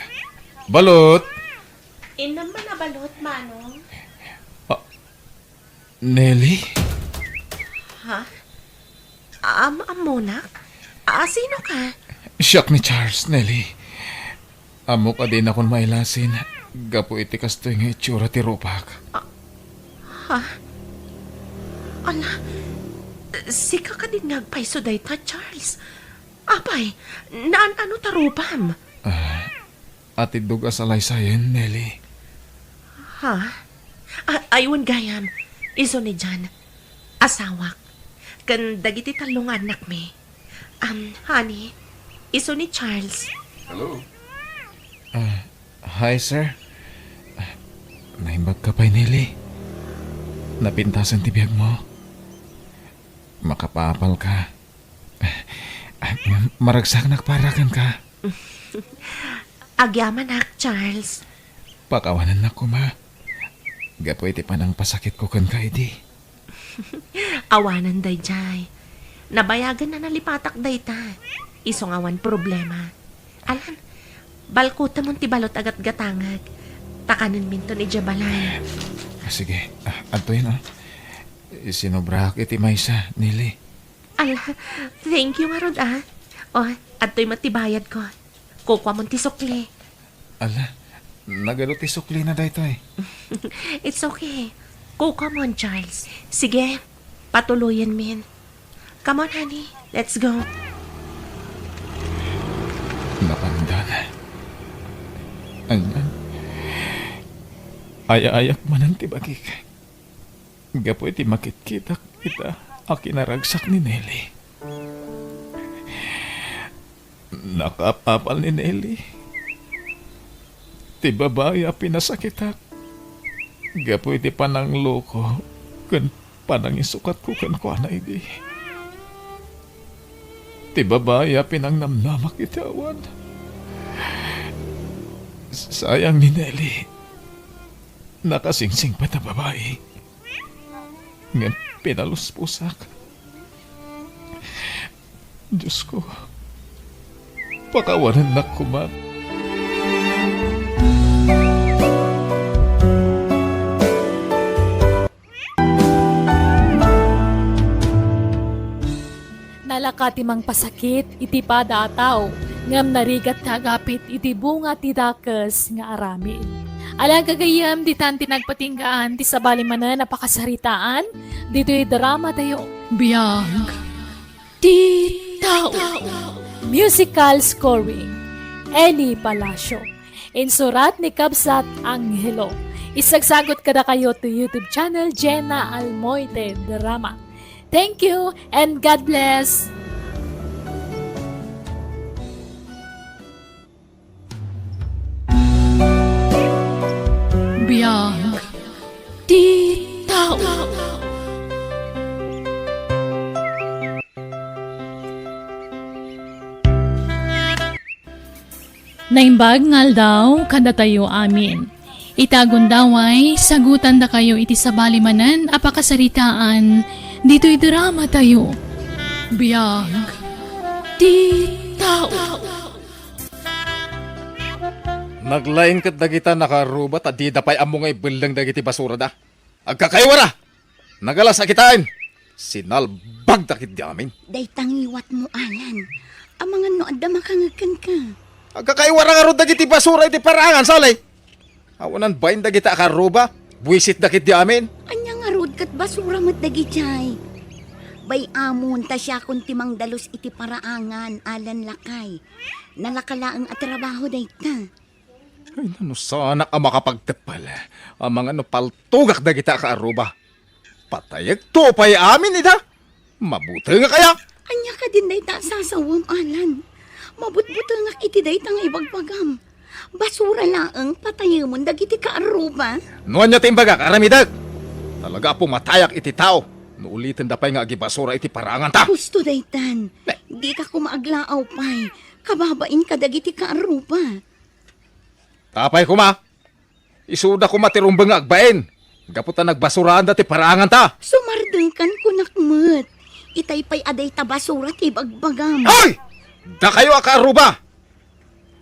Balut! Innem man a balut, Manong. Ah, Nelly? Ha? Am-, ammonak? A, sino ka? Siak ni Charles, Nelly. Ammok a dinakon mailasin gapu iti kastoy nga itsura ti rupak. Ha? Ala, sika kadin nga agpayso dayta, Charles? Apay, naan-ano ta rupam? Ah, atiddog a salaysayen, Nelly. Ha? A-, aywan gayam. Isu ni John, asawak, ken dagiti tallo nga annakmi. Um, honey, isu ni Charles. Hello. Ah, hi, sir. Ah, naimbag ka pay, Nelly. Napintasan ti biagmo. Makapaapal ka. Ah, maragsaknak para kenka. Agyamanak, Charles. Pakawanennak koma gapu iti panangpasakitko kenka idi. Awanen daydiay. Nabayagen a nalipatak dayta. Isu nga awan problema. Alan, balkutemon ti balot a gatgatangek. Ta kanenminton idiay balay. Ah, sige. Ah, adtoyen, ah. Sinubrak iti maysa, Nelly. Ala, thank you ngarud, ah. O, adtoy met ti bayadko. Kukuamon ti sukli. Ala, nagadu ti suklina daytoy. It's okay. Kukuamon, Charles. Sige, patuloyenmin. Come on, honey. Let's go. Napandan. Ania? Ay-ayak manen ti bagik. Gapu iti makitkitak ita a kinaragsak ni Nelly. Nakaapapal ni Nelly ti babai a pinasakitak gapu iti panangloko ken panangisukatko kenkuana idi. Ti babai a pinangnamnamak iti awan. Sayang ni Nelly. Nakasingsingpet a babai. Ngem pinalusposak. Diosko, pakawanennak koma. Nalaka ti mangpasakit iti pada a tao, ngem narigat ti agapit iti bunga ti dakes nga aramid. Ala gagayyem, ditan ti nagpatinggaan ti sabali manen a pakasaritaan ditoy drama tayo. Biag ti tao. Musical scoring, Eli Palacio. Insurat ni Kabsat Angelo. Isagsagot kadakayo to YouTube channel Jenna Almoite Drama. Thank you and God bless! Biag ti tao. Naimbag nga aldaw kadatayo amin. Ita a gundaway, sagutandakayo iti sabali manen a pakasaritaan ditoy drama tayo. Biag ti tao. Naglaing ket dagita nakaarruba ta dida pay ammo nga ibelleng dagiti basurada. Agkakaiwara! Nagalas a kitaen! Sinalbagda ketdi amin. Dayta ngiwatmo, Alan. Amangan no adda makangeg kenka. Agkakaiwara ngarud dagiti basura iti paraangan, Sally! Awanan bain dagita a kaarruba, buisitda ketdi amin. Ania ngarud ket basura met dagidiay? Bay-amon ta siakon ti mangdalus iti paraangan, Alan lakay. Nalaka laeng a trabaho dayta. Ay, no sanak a makapagteppel, amangan no paltogak dagita a kaarruba. Patayekto pay amin ida. Mabutengak aya? Ania kadin dayta a sasawem, Alan? Mabutbutengak iti dayta nga ibagbagam. Basura laeng patayemon dagiti kaarruba. No ania ti imbagak, aramidek. Talaga a pumatayak iti tao no ulitenda pay nga agibasura iti paraanganta. Husto daytan. Ne. Dika koma aglaaw pay. Kababain kadagiti kaarruba. Apay koma, isuda koma ti rumbeng nga agbain, gapu ta nagbasuraanda ti paraanganta. Sumardengkan kunak met. Itay pay a dayta basura ti ibagbagam. Hoy! Dakayo a kaarruba!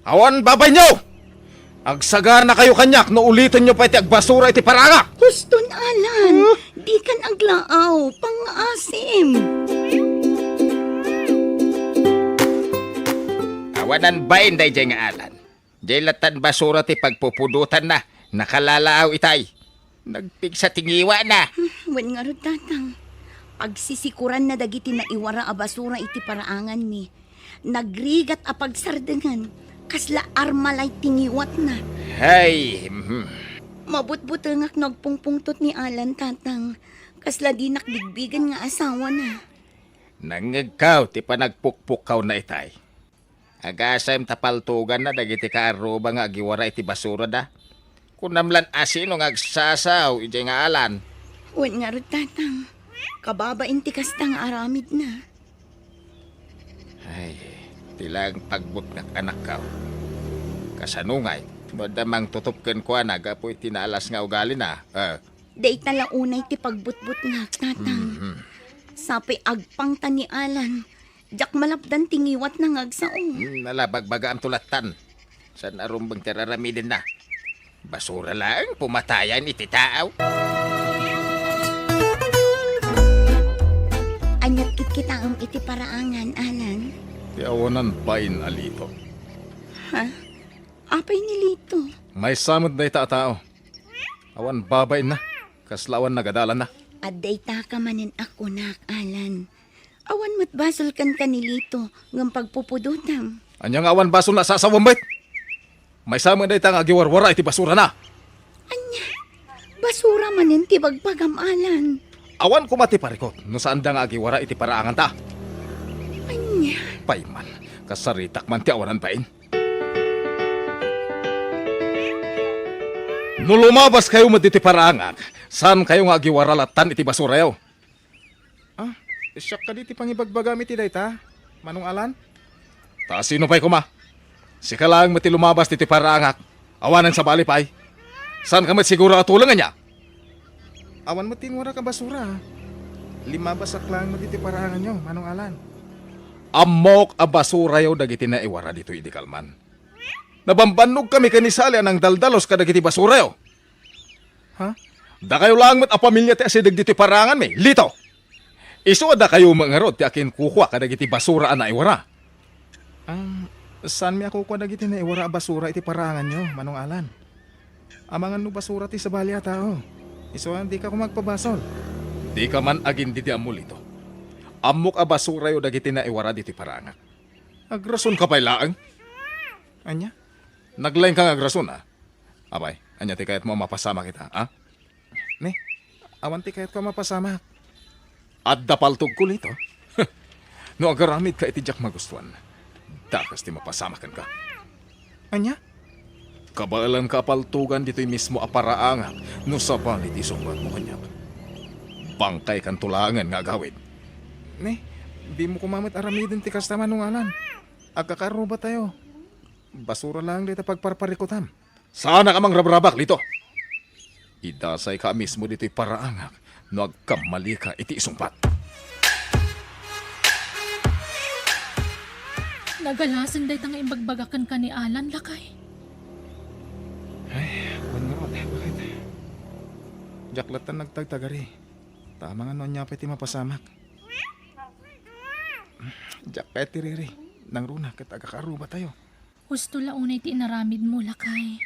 Awan babainyo! Agsaganakayo kaniak no ulitenyo pay ti agbasura iti paraanga! Huston, Alan! Huh? Dikan aglaaw, pangngaasim! Awanan bain daydiay nga Alan. Diay lattan basura ti pagpupudotanna, nakalalaaw itay. Nagpigsa ti ngiwana. Hmm, wen ngarud, Tatang. Pagsisikuranna dagiti naiwara a basura iti paraanganmi. Nagrigat a pagsardengen, kasla armalay ti ngiwatna. Hay, mhm. Mabutbutengak no agpungpungtot ni Alan, Tatang. Kasla dinak bigbigen nga asawana. Nangngegkaw ti panagpukpukkawna itay. Agasem ta paltoganna dagiti kaarruba nga agiwara iti basurada. Kunam lan a sino nga agsasaw idiay nga Alan. Wen ngarud, Tatang. Kababain ti kasta nga aramidna. Ay, ti laeng pagbutngak, anakkaw. Kasano ngay? Adda mangtutup kenkuana gapu iti naalas nga ugalina. Eh. Dayta la unay ti pagbutbutngak, Tatang. Mhm. Sapay agpangta ni Alan, diak malapdan ti ngiwatna nga agsao. Hmm, nalabagbagaam to lattan. Saan a rumbeng ti ar-aramidenna? Basura laeng pumatayan iti tao. Aniat kitkitaem iti paraangan, Alan? Ti awanan bain a Lito. Ha? Apay ni Lito? Maysa met dayta a tao. Awan babainna. Kasla awan nagadalanna. Adda ita ka manen a kunak, Alan. Awan met basol kenka ni Lito ngem pagpupudotam. Ania nga awan basolna a sasawem met? Maysa met dayta nga agiwarwara iti basurana. Ania? Basura manen ti bagbagam, Alan. Awan koma ti parikut no saanda nga agiwara iti paraanganta. Ania? Payman, kasaritak man ti awanan bain. No lumabaskayo met ditoy paraangak, saankayo nga agiwara lattan iti basurayo. Ah, siak kadi ti pangibagbagam iti dayta, Manong Alan? Ta sino pay koma? Sika laeng met ti lumabas ditoy paraangak. Awanen sabali pay. Saanka met siguro a tuleng, ania? Awan met ti inwarak a basura. Limabasak laeng met iti paraanganyo, Manong Alan. Ammok a basurayo dagiti naiwara ditoy idi kalman. Nabambannogkami ken ni Sally a nangdaldalus kadagiti basurayo. Ha? Dakayo laeng met a pamilia ti asideg ditoy paraanganmi, Lito. Isu a dakayo met ngarud ti akinkukua kadagiti basura a naiwara. Ah, saanmi a kukua dagiti naiwara a basura iti paraanganyo, Manong Alan. Amangan no basura ti sabali a tao. Isu a dika koma agpabasol. Dika man agindidiammo, Lito. Ammok a basurayo dagiti naiwara ditoy paraangak. Agrasonka pay laeng? Ania? Naglaingka nga agrasona? Apay, ania ti kayatmo a mapasamak ita, a? Ne, awan ti kayatko a mapasamak. Adda paltogko, Lito. No agaramidka iti diak magustuan, dakes ti mapasamak kenka. Ania? Kabaelanka a paltogan ditoy mismo a paraangak no sabali ti isungbatmo kaniak. Bangkaykanto laengen nga agawid. Ne, dimo koma met aramiden ti kasta, Manong Alan. Agkakaarrubatayo. Basura laeng dayta pagparparikutam. Saanak a mangrabrabak, Lito. Idasayka a mismo ditoy paraangak no agkammalika iti isungbat. Nagalasen dayta nga imbagbagak kenka ni Alan, lakay. Ay, kuan ngarud, bakit? Diak latta nagtagtagari. Ta amangan no ania pay ti mapasamak. Diak kayat ti riri. Nangruna ket agkakaarrubatayo. Husto la unay ti inaramidmo, lakay.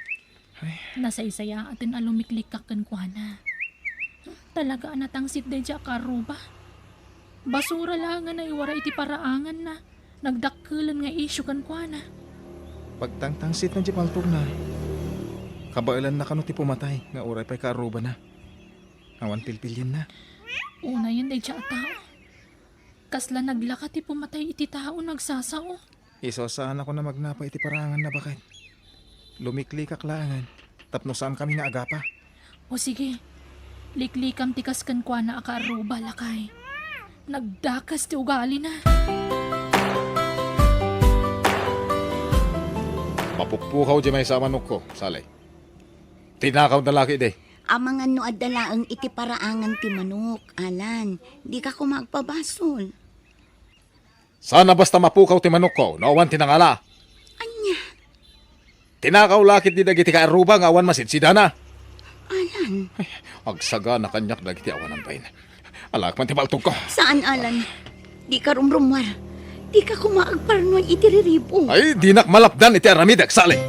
Ay. Nasaysayaaten a lumiklikak kenkuana. Talaga a natangsit daydiay a kaarruba. Basura laeng a naiwara iti paraanganna. Nagdakkelen nga isyu kenkuana. Pagtangtangsitna diay paltogna. Kabaelanna kano ti pumatay nga uray pay kaarrubana. Awan pilpilienna. Unayen daydiay a tao. Kasla naglaka ti pumatay iti tao nga agsasao. Isu a saanak a magnapa iti paraanganna, baket. Lumiklikak laengen tapno saankami nga agapa. O sige, liklikam ti kas kenkuana a kaarruba, lakay. Nagdakes ti ugalina. Mapukpukaw diay maysa a manokko, Sally. Tinakawda la ketdi. Amangan no adda laeng iti paraangan ti manok, Alan. Dika koma agpabasol. Saan a basta mapukaw ti manokko no awan ti nangala. Ania? Tinakaw la ketdi dagiti kaarruba nga awan masidsidana. Alan. Ay, agsagana kaniak dagiti awanan bain. Alaek man ti paltogko. Saan, Alan? Dika rumrummuar. Dika koma agparnuay iti riribo. Ay, dinak malapdan iti aramidek, Sally.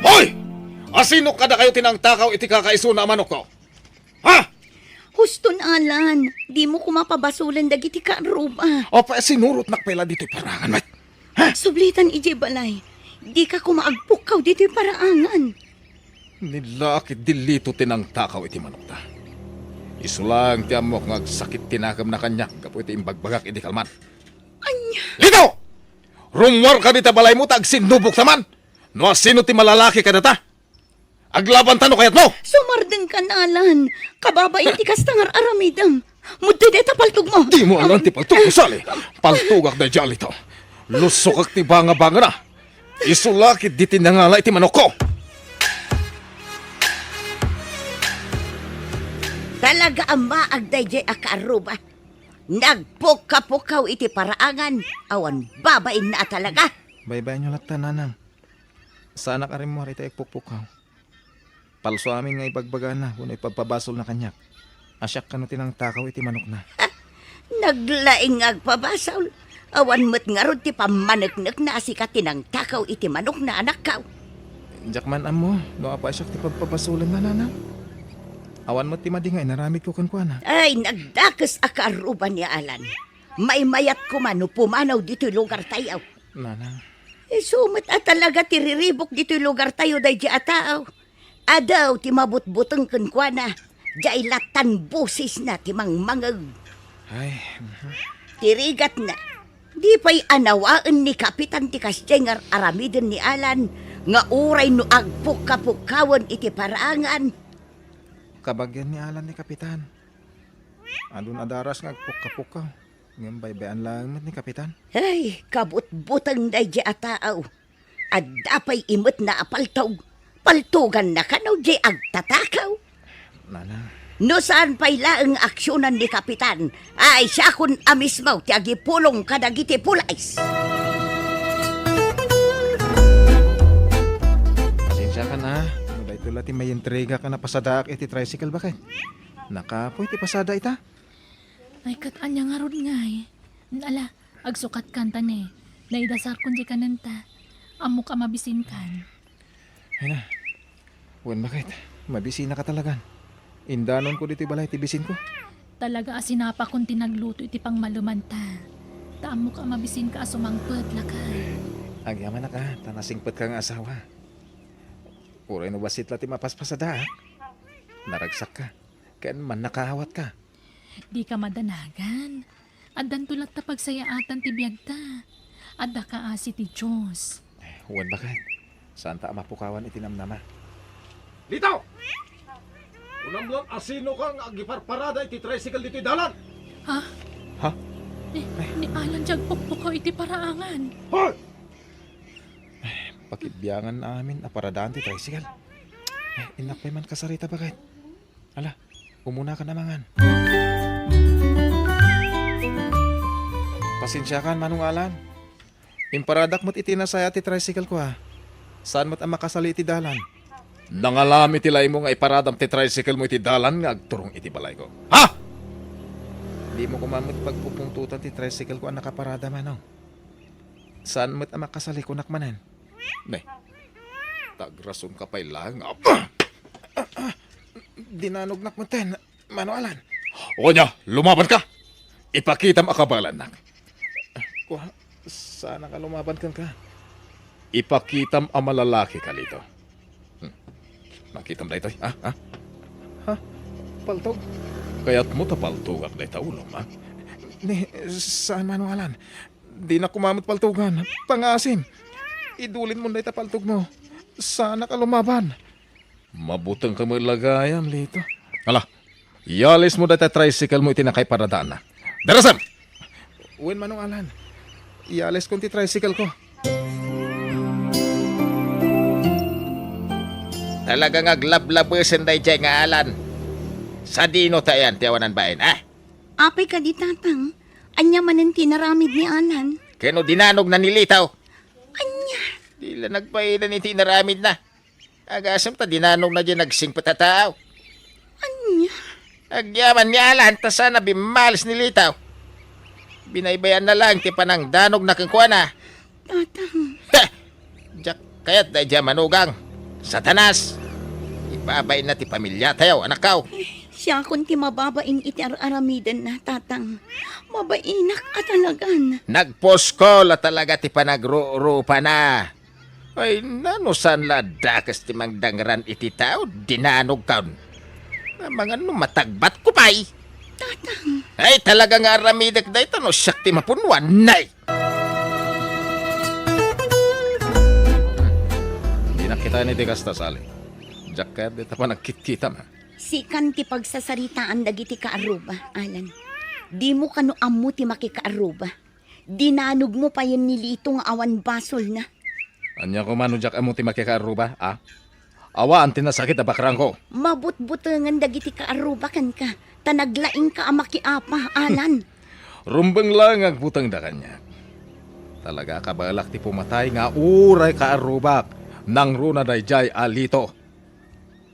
Hoy! Asino kadakayo ti nangtakaw iti kakaisuna a manokko? Ha? Huston, Alan. Dimo koma pabasolen dagiti kaarruba. Apay, sinurotnak pay la ditoy paraangan met. Ha? Sublitan idiay balay. Dika koma agpukkaw ditoy paraangan. Ni la ketdi Lito ti nangtakaw iti manokta. Isu laeng ti ammok nga agsakit ti nakemna kaniak gapu iti imbagbagak idi kalman. Ania? Lito! Rummuarka dita balaymo ta agsinnubokta man! No asino ti malalaki kadata? Aglabanta no kayatmo! Sumardengkan, Alan. Kababain ti kasta nga ar-aramidem. Mudtoy dayta paltogmo. Dimo alan ti paltogko, Sally. Paltogak daydiay, Lito. Lusokek ti bangabangana. Isu la ketdi ti nangala iti manokko. Talaga a maag daydiay a kaarruba. Nagpukkapukaw iti paraangan, awan babainna a talaga. Baybayanyo latta, nanang. Saanak a rimmuar iti agpukpukaw. Palso amin nga ibagbagana wenno ipagpabasolna kaniak a siak kano ti nangtakaw iti manokna. Naglaing nga agpabasol. Awan met ngarud ti pammaneknekna a sika ti nangtakaw iti manokna, anakko. Diak man ammo no apay siak ti pagpabasolenna, nanang. Awan met ti madi nga inaramidko kenkuana. Ay, nagdakes a kaarruba ni Alan. Maymayat koma no pumanaw ditoy lugartayo. Nanang. Isu met a talaga ti riribuk ditoy lugartayo daydiay a tao. Adu ti mabutbuteng kenkuana, diay lattan bosesna ti mangmangeg. Ay, mhm. Ti rigatna, di pay anawaen ni Kapitan ti kasdiay nga ar-aramiden ni Alan nga uray no agpukkapukawen iti paraangan. Kabagian ni Alan ni Kapitan. Adun a daras nga agpukkapukaw. Ngem baybay-an laeng met ni Kapitan. Ay, kabutbuteng daydiay a tao. Adda pay imetna a paltog. Paltoganna kano diay agtatakaw. Nanang. No saan pay laeng nga aksionan ni Kapitan, ay siakon a mismo ti agipulong kadagiti pulis. Pasensiakan a. No daytoy la ti maintriga ka napasadaak iti tricycle, baket. Nakapoy ti pasada ita. Ay, ket ania ngarud ngay? Ala, agsukatkan ta ne. Naidasarkon diay kanenta. Ammok a mabisinkan. Ay na. Wen, baket. Mabisinaka talagan. Indanonko ditoy balay ti bisinko. Talaga a sinapakon ti nagluto iti pangmalumanta. Ta ammok a mabisinka a sumangpet, lakay. Agyamanak a, ta nasingpetka nga asawa. Uray no bassit la ti mapaspasadaak. Naragsakka. Ken mannakaawat ka. Dika madanagan. Addanto latta pagsayaatan ti biagta. Adda kaasi ti Dios. Wen, baket. Saanta a mapukawan iti namnama. Lito! Kunam lang a sinoka nga agiparparada iti tricycle ditoy dalan? Ha? Ha? Ni, ni Alan ti agpukpukaw iti paraangan. Hoy! Pakibiangan amin a paradaan ti tricycle. Innak pay man kasarita, baket. Ala, umunakan a mangan. Pasensiakan, Manong Alan. Imparadak met iti nasaya ti tricycle ko, a. Saan met a makasali iti dalan. Nangalam iti laymo nga iparadam ti tricycle mo iti dalan nga agturong iti balayko. Ha? Dimo koma met pagpupungtotan ti tricycle ko a nakaparada, Manong. Saan met a makasali, kunak manen. Ne, tagrasonka pay laeng nga dinanognak metten, Manong Alan. Ania, lumabanka! Ipakitam a kabaelannak. Kua, saanak a lumaban kenka. Ipakitam a malalakika, Lito. Hmm. Makitam daytoy, ha? Ha? Ha? Paltog? Kayatmo ta paltogak dayta ulom, ha? Ne, saan, Manong Alan. Dinak koma met paltogan. Pangaasim. Idulinmon dayta paltogmo. Saanak a lumaban. Mabutengka met la gayam, Lito. Ala, ialismo dayta tricycle mo iti nakaiparadaanna. Darasem! Wen, Manong Alan. Ialiskon ti tricycle ko. Talaga nga aglablabesen daydiay nga Alan. Sadino ta iyan ti awanan bain, ha? Apay kadi, Tatang? Ania manen ti inaramid ni Alan? Ken no dinanogna ni Lito. Ania? Di la nagbainna iti inaramidna. Agasem ta dinanogna diay nagsingpet a tao. Ania? Agyaman ni Alan ta saan a bimmalis ni Lito. Binaybayanna laeng ti panangdanogna kenkuana. Tatang. Heh! Diak kayat daydiay a manugang. Satanas! Ibabainna ti pamiliatayo, anakko. Siakon ti mababain iti ar-aramidenna, Tatang. Mabainak a talagan. Nagpusko la talaga ti panagrurupana. Ay, nano saan la a dakes ti mangdangran iti tao, dinanogkon. Amangan no matagbatko pay. Tatang. Ay, talaga nga aramidek dayta no siak ti mapunnuan. Nay! Dinak kitaen iti kasta, Sally. Diak kayat dayta panagkitkitam, ha? Sikan ti pagsasaritaan dagiti kaarruba, Alan. Dimo kano ammo ti makikaarruba. Dinanogmo payen ni Lito nga awan basolna. Ania koma no diak ammo ti makikaarruba, a? Awan ti nasakit a bakrangko. Mabutbutengen dagiti kaarruba kenka, ta naglaingka a makiapa, Alan. Rumbeng laeng nga agbutengda kaniak. Talaga, kabaelak ti pumatay nga uray kaarrubak, nangruna daydiay a Lito.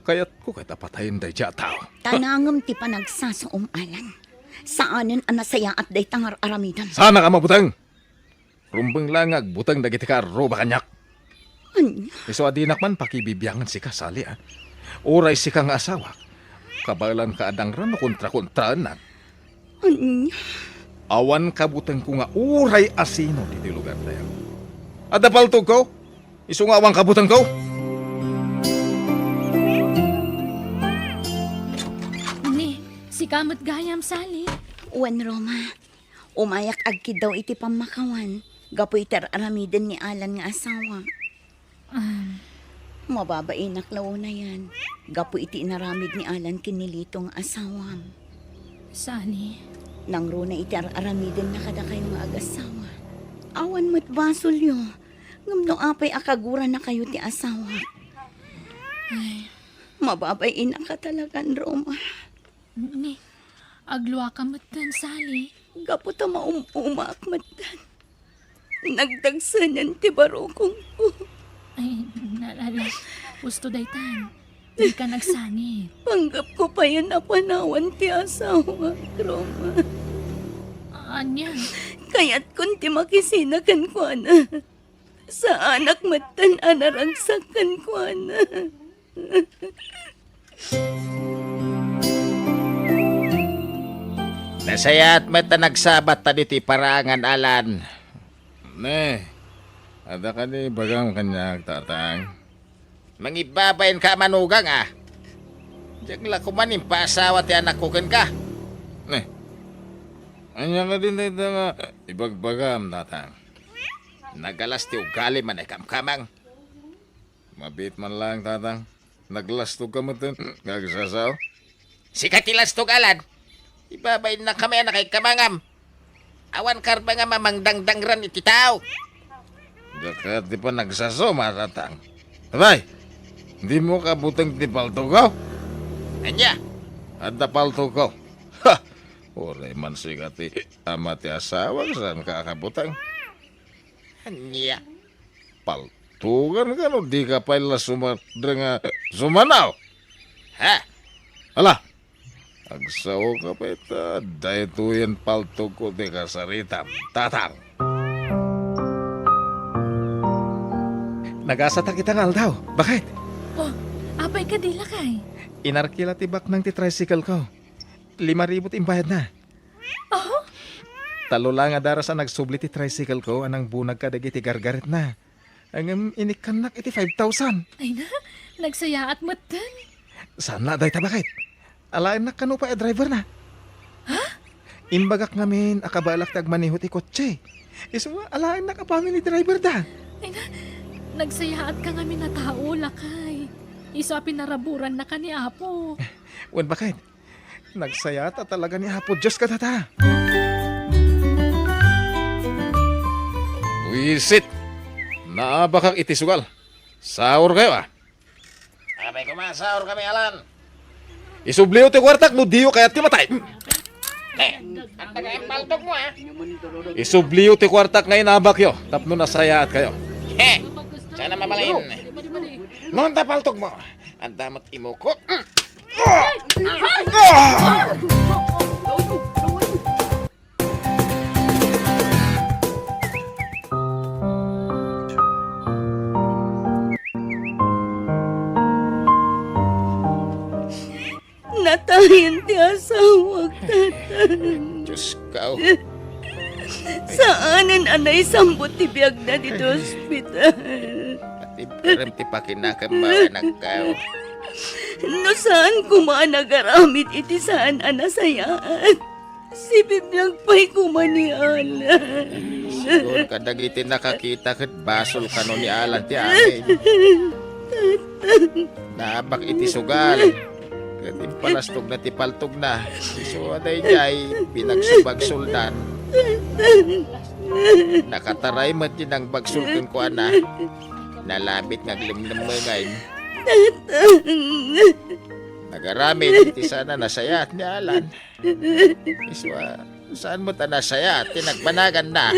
Kayatko ket a patayen daydiay a tao. Tanangem ti panagsasaom, Alan. Saanen a nasayaat dayta nga ar-aramidem. Saanak a mabuteng! Rumbeng laeng nga agbuteng dagiti kaarruba kaniak. Ania? Isu a dinak man pakibibiangan sika, Sally, a. Uray sika nga asawak, kabaelanka a dangran no kontrakontraennak. Ania? Awan kabutengko nga uray asino ditoy lugartayo. Adda paltogko, isu nga awan kabutengko. Ni, sika met gayam, Sally. Wen, Roma. Umayak agkiddaw iti pammakawan gapu iti ar-aramiden ni Alan nga asawa. Ah. Mababainak la unayan gapu iti inaramid ni Alan ken ni Lito nga asawam. Sani. Nangruna iti ar-aramidenna kadakayo nga agasawa. Awan met basolyo, ngem no apay a kaguranakayo ti asawak. Ay. Mababainak a talagan, Roma. Ni, agluaka metten, Sally. Gapu ta maum-umaak metten. Nagdagsenen ti barukongko. Ay, nalala. Husto daytan. Dika nagsangit. Panggepko payen a panawan ti asawak, Roma. Ania? Kayatkon ti makisina kenkuana. Saanak metten a naragsak kenkuana. Nasayaat met a nagsabatta ditoy paraangan, Alan. Ne, adda kadi ibagam kaniak, Tatang? Mangibabainka a manugang, a. Diak la koma impaasawa ti anakko kenka. Ne, ania kadi dayta nga ibagbagam, Tatang? Nagalas ti ugalim a naikamkamang. Mabiit man laeng, Tatang. Naglastogka metten nga agsasao. Sika ti lastog, Alan. Ibabainnakami a nakaikamangam. Awan karbengam a mangdangdangran iti tao. Diak kayat ti panagsasaom, Tatang. Abay, dimo kabuteng ti paltogko? Ania? Adda paltogko. Ha! Uray man sika ti ama ti asawak, saanka a kabuteng. Ania? Paltoganka no dika pay la sumadreng a sumanaw. Ha? Ala, agsaoka pay ta daytoyen paltogko ti kasaritam, Tatang. Nagasatak ita nga aldaw. Bakit? Oh, apay kadi, lakay? Inarkila ti baknang ti tricycle-ko. Lima ribu ti imbayadna. Oh? Tallo la nga daras a nagsubli ti tricycle-ko a nangbunag kadagiti gargaretna. Ngem inikkannak iti five thousand. Ay na, nagsayaat metten. Saan la dayta, bakit? Alaennak kano pay a driverna. Ha? Imbagak ngamin a kabaelak ti agmaneho ti kotse. Isu a alaennak a family driverda. Ay na, nagsayaatka ngamin a tao, lakay. Isu a pinaraburannaka ni Apo. Wen, bakit? Nagsayaat a talaga ni Apo Dios kadata. Wisit! Naabakak iti sugal. Saorkayo, a. Apay koma, saorkami, Alan. Isubliyo ti kuartak no diyo kayat ti matay. Eh, adda kayat paltogmo, a. Isubliyo ti kuartak nga inabakyo tapno nasayaatkayo. He, saan a mabalin? Nonta paltogmo. Adda met imuko. Natayen ti asawak, Tatang. Diyos ko. Saanen a naisambut ti biagna ditoy ospital. Pati barem ti pakinakemmo, anakko. No saan koma a nagaramid iti saan a nasayaat, sibibiag pay koma ni Alan. Siguro kadagiti nakakita ket basol kano ni Alan ti amin. Naabak iti sugal. Ket impalastogna ti paltogna. Isu a daydiay, pinagsubagsoldan. Nakataray met ti nangbagso kenkuana. Nalabit nga aglemlemmengen. Nagaramid iti saan a nasayaat ni Alan. Isua, saan met a nasayaat ti nagbanaganna?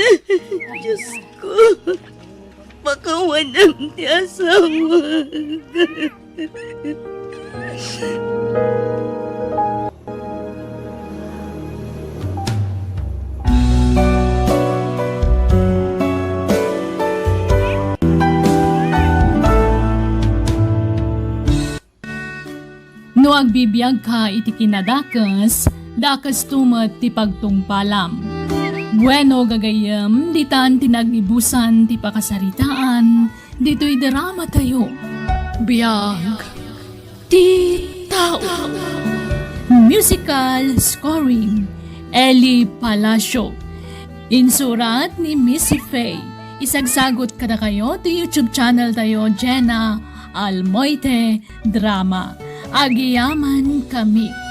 Diyos ko, pakawanem ti asawa. No agbibiagka iti kinadakes, dakesto met ti pagtungpalam. Bueno, gagayyem, ditan ti nagibusan ti pakasaritaan ditoy dramatayo. Biag ti tao. Musical scoring, Eli Palacio. Insurat ni Missy Faye. Isagsagot kadakayo ti YouTube channel tayo, Jenna Almoite Drama. Agyamankami.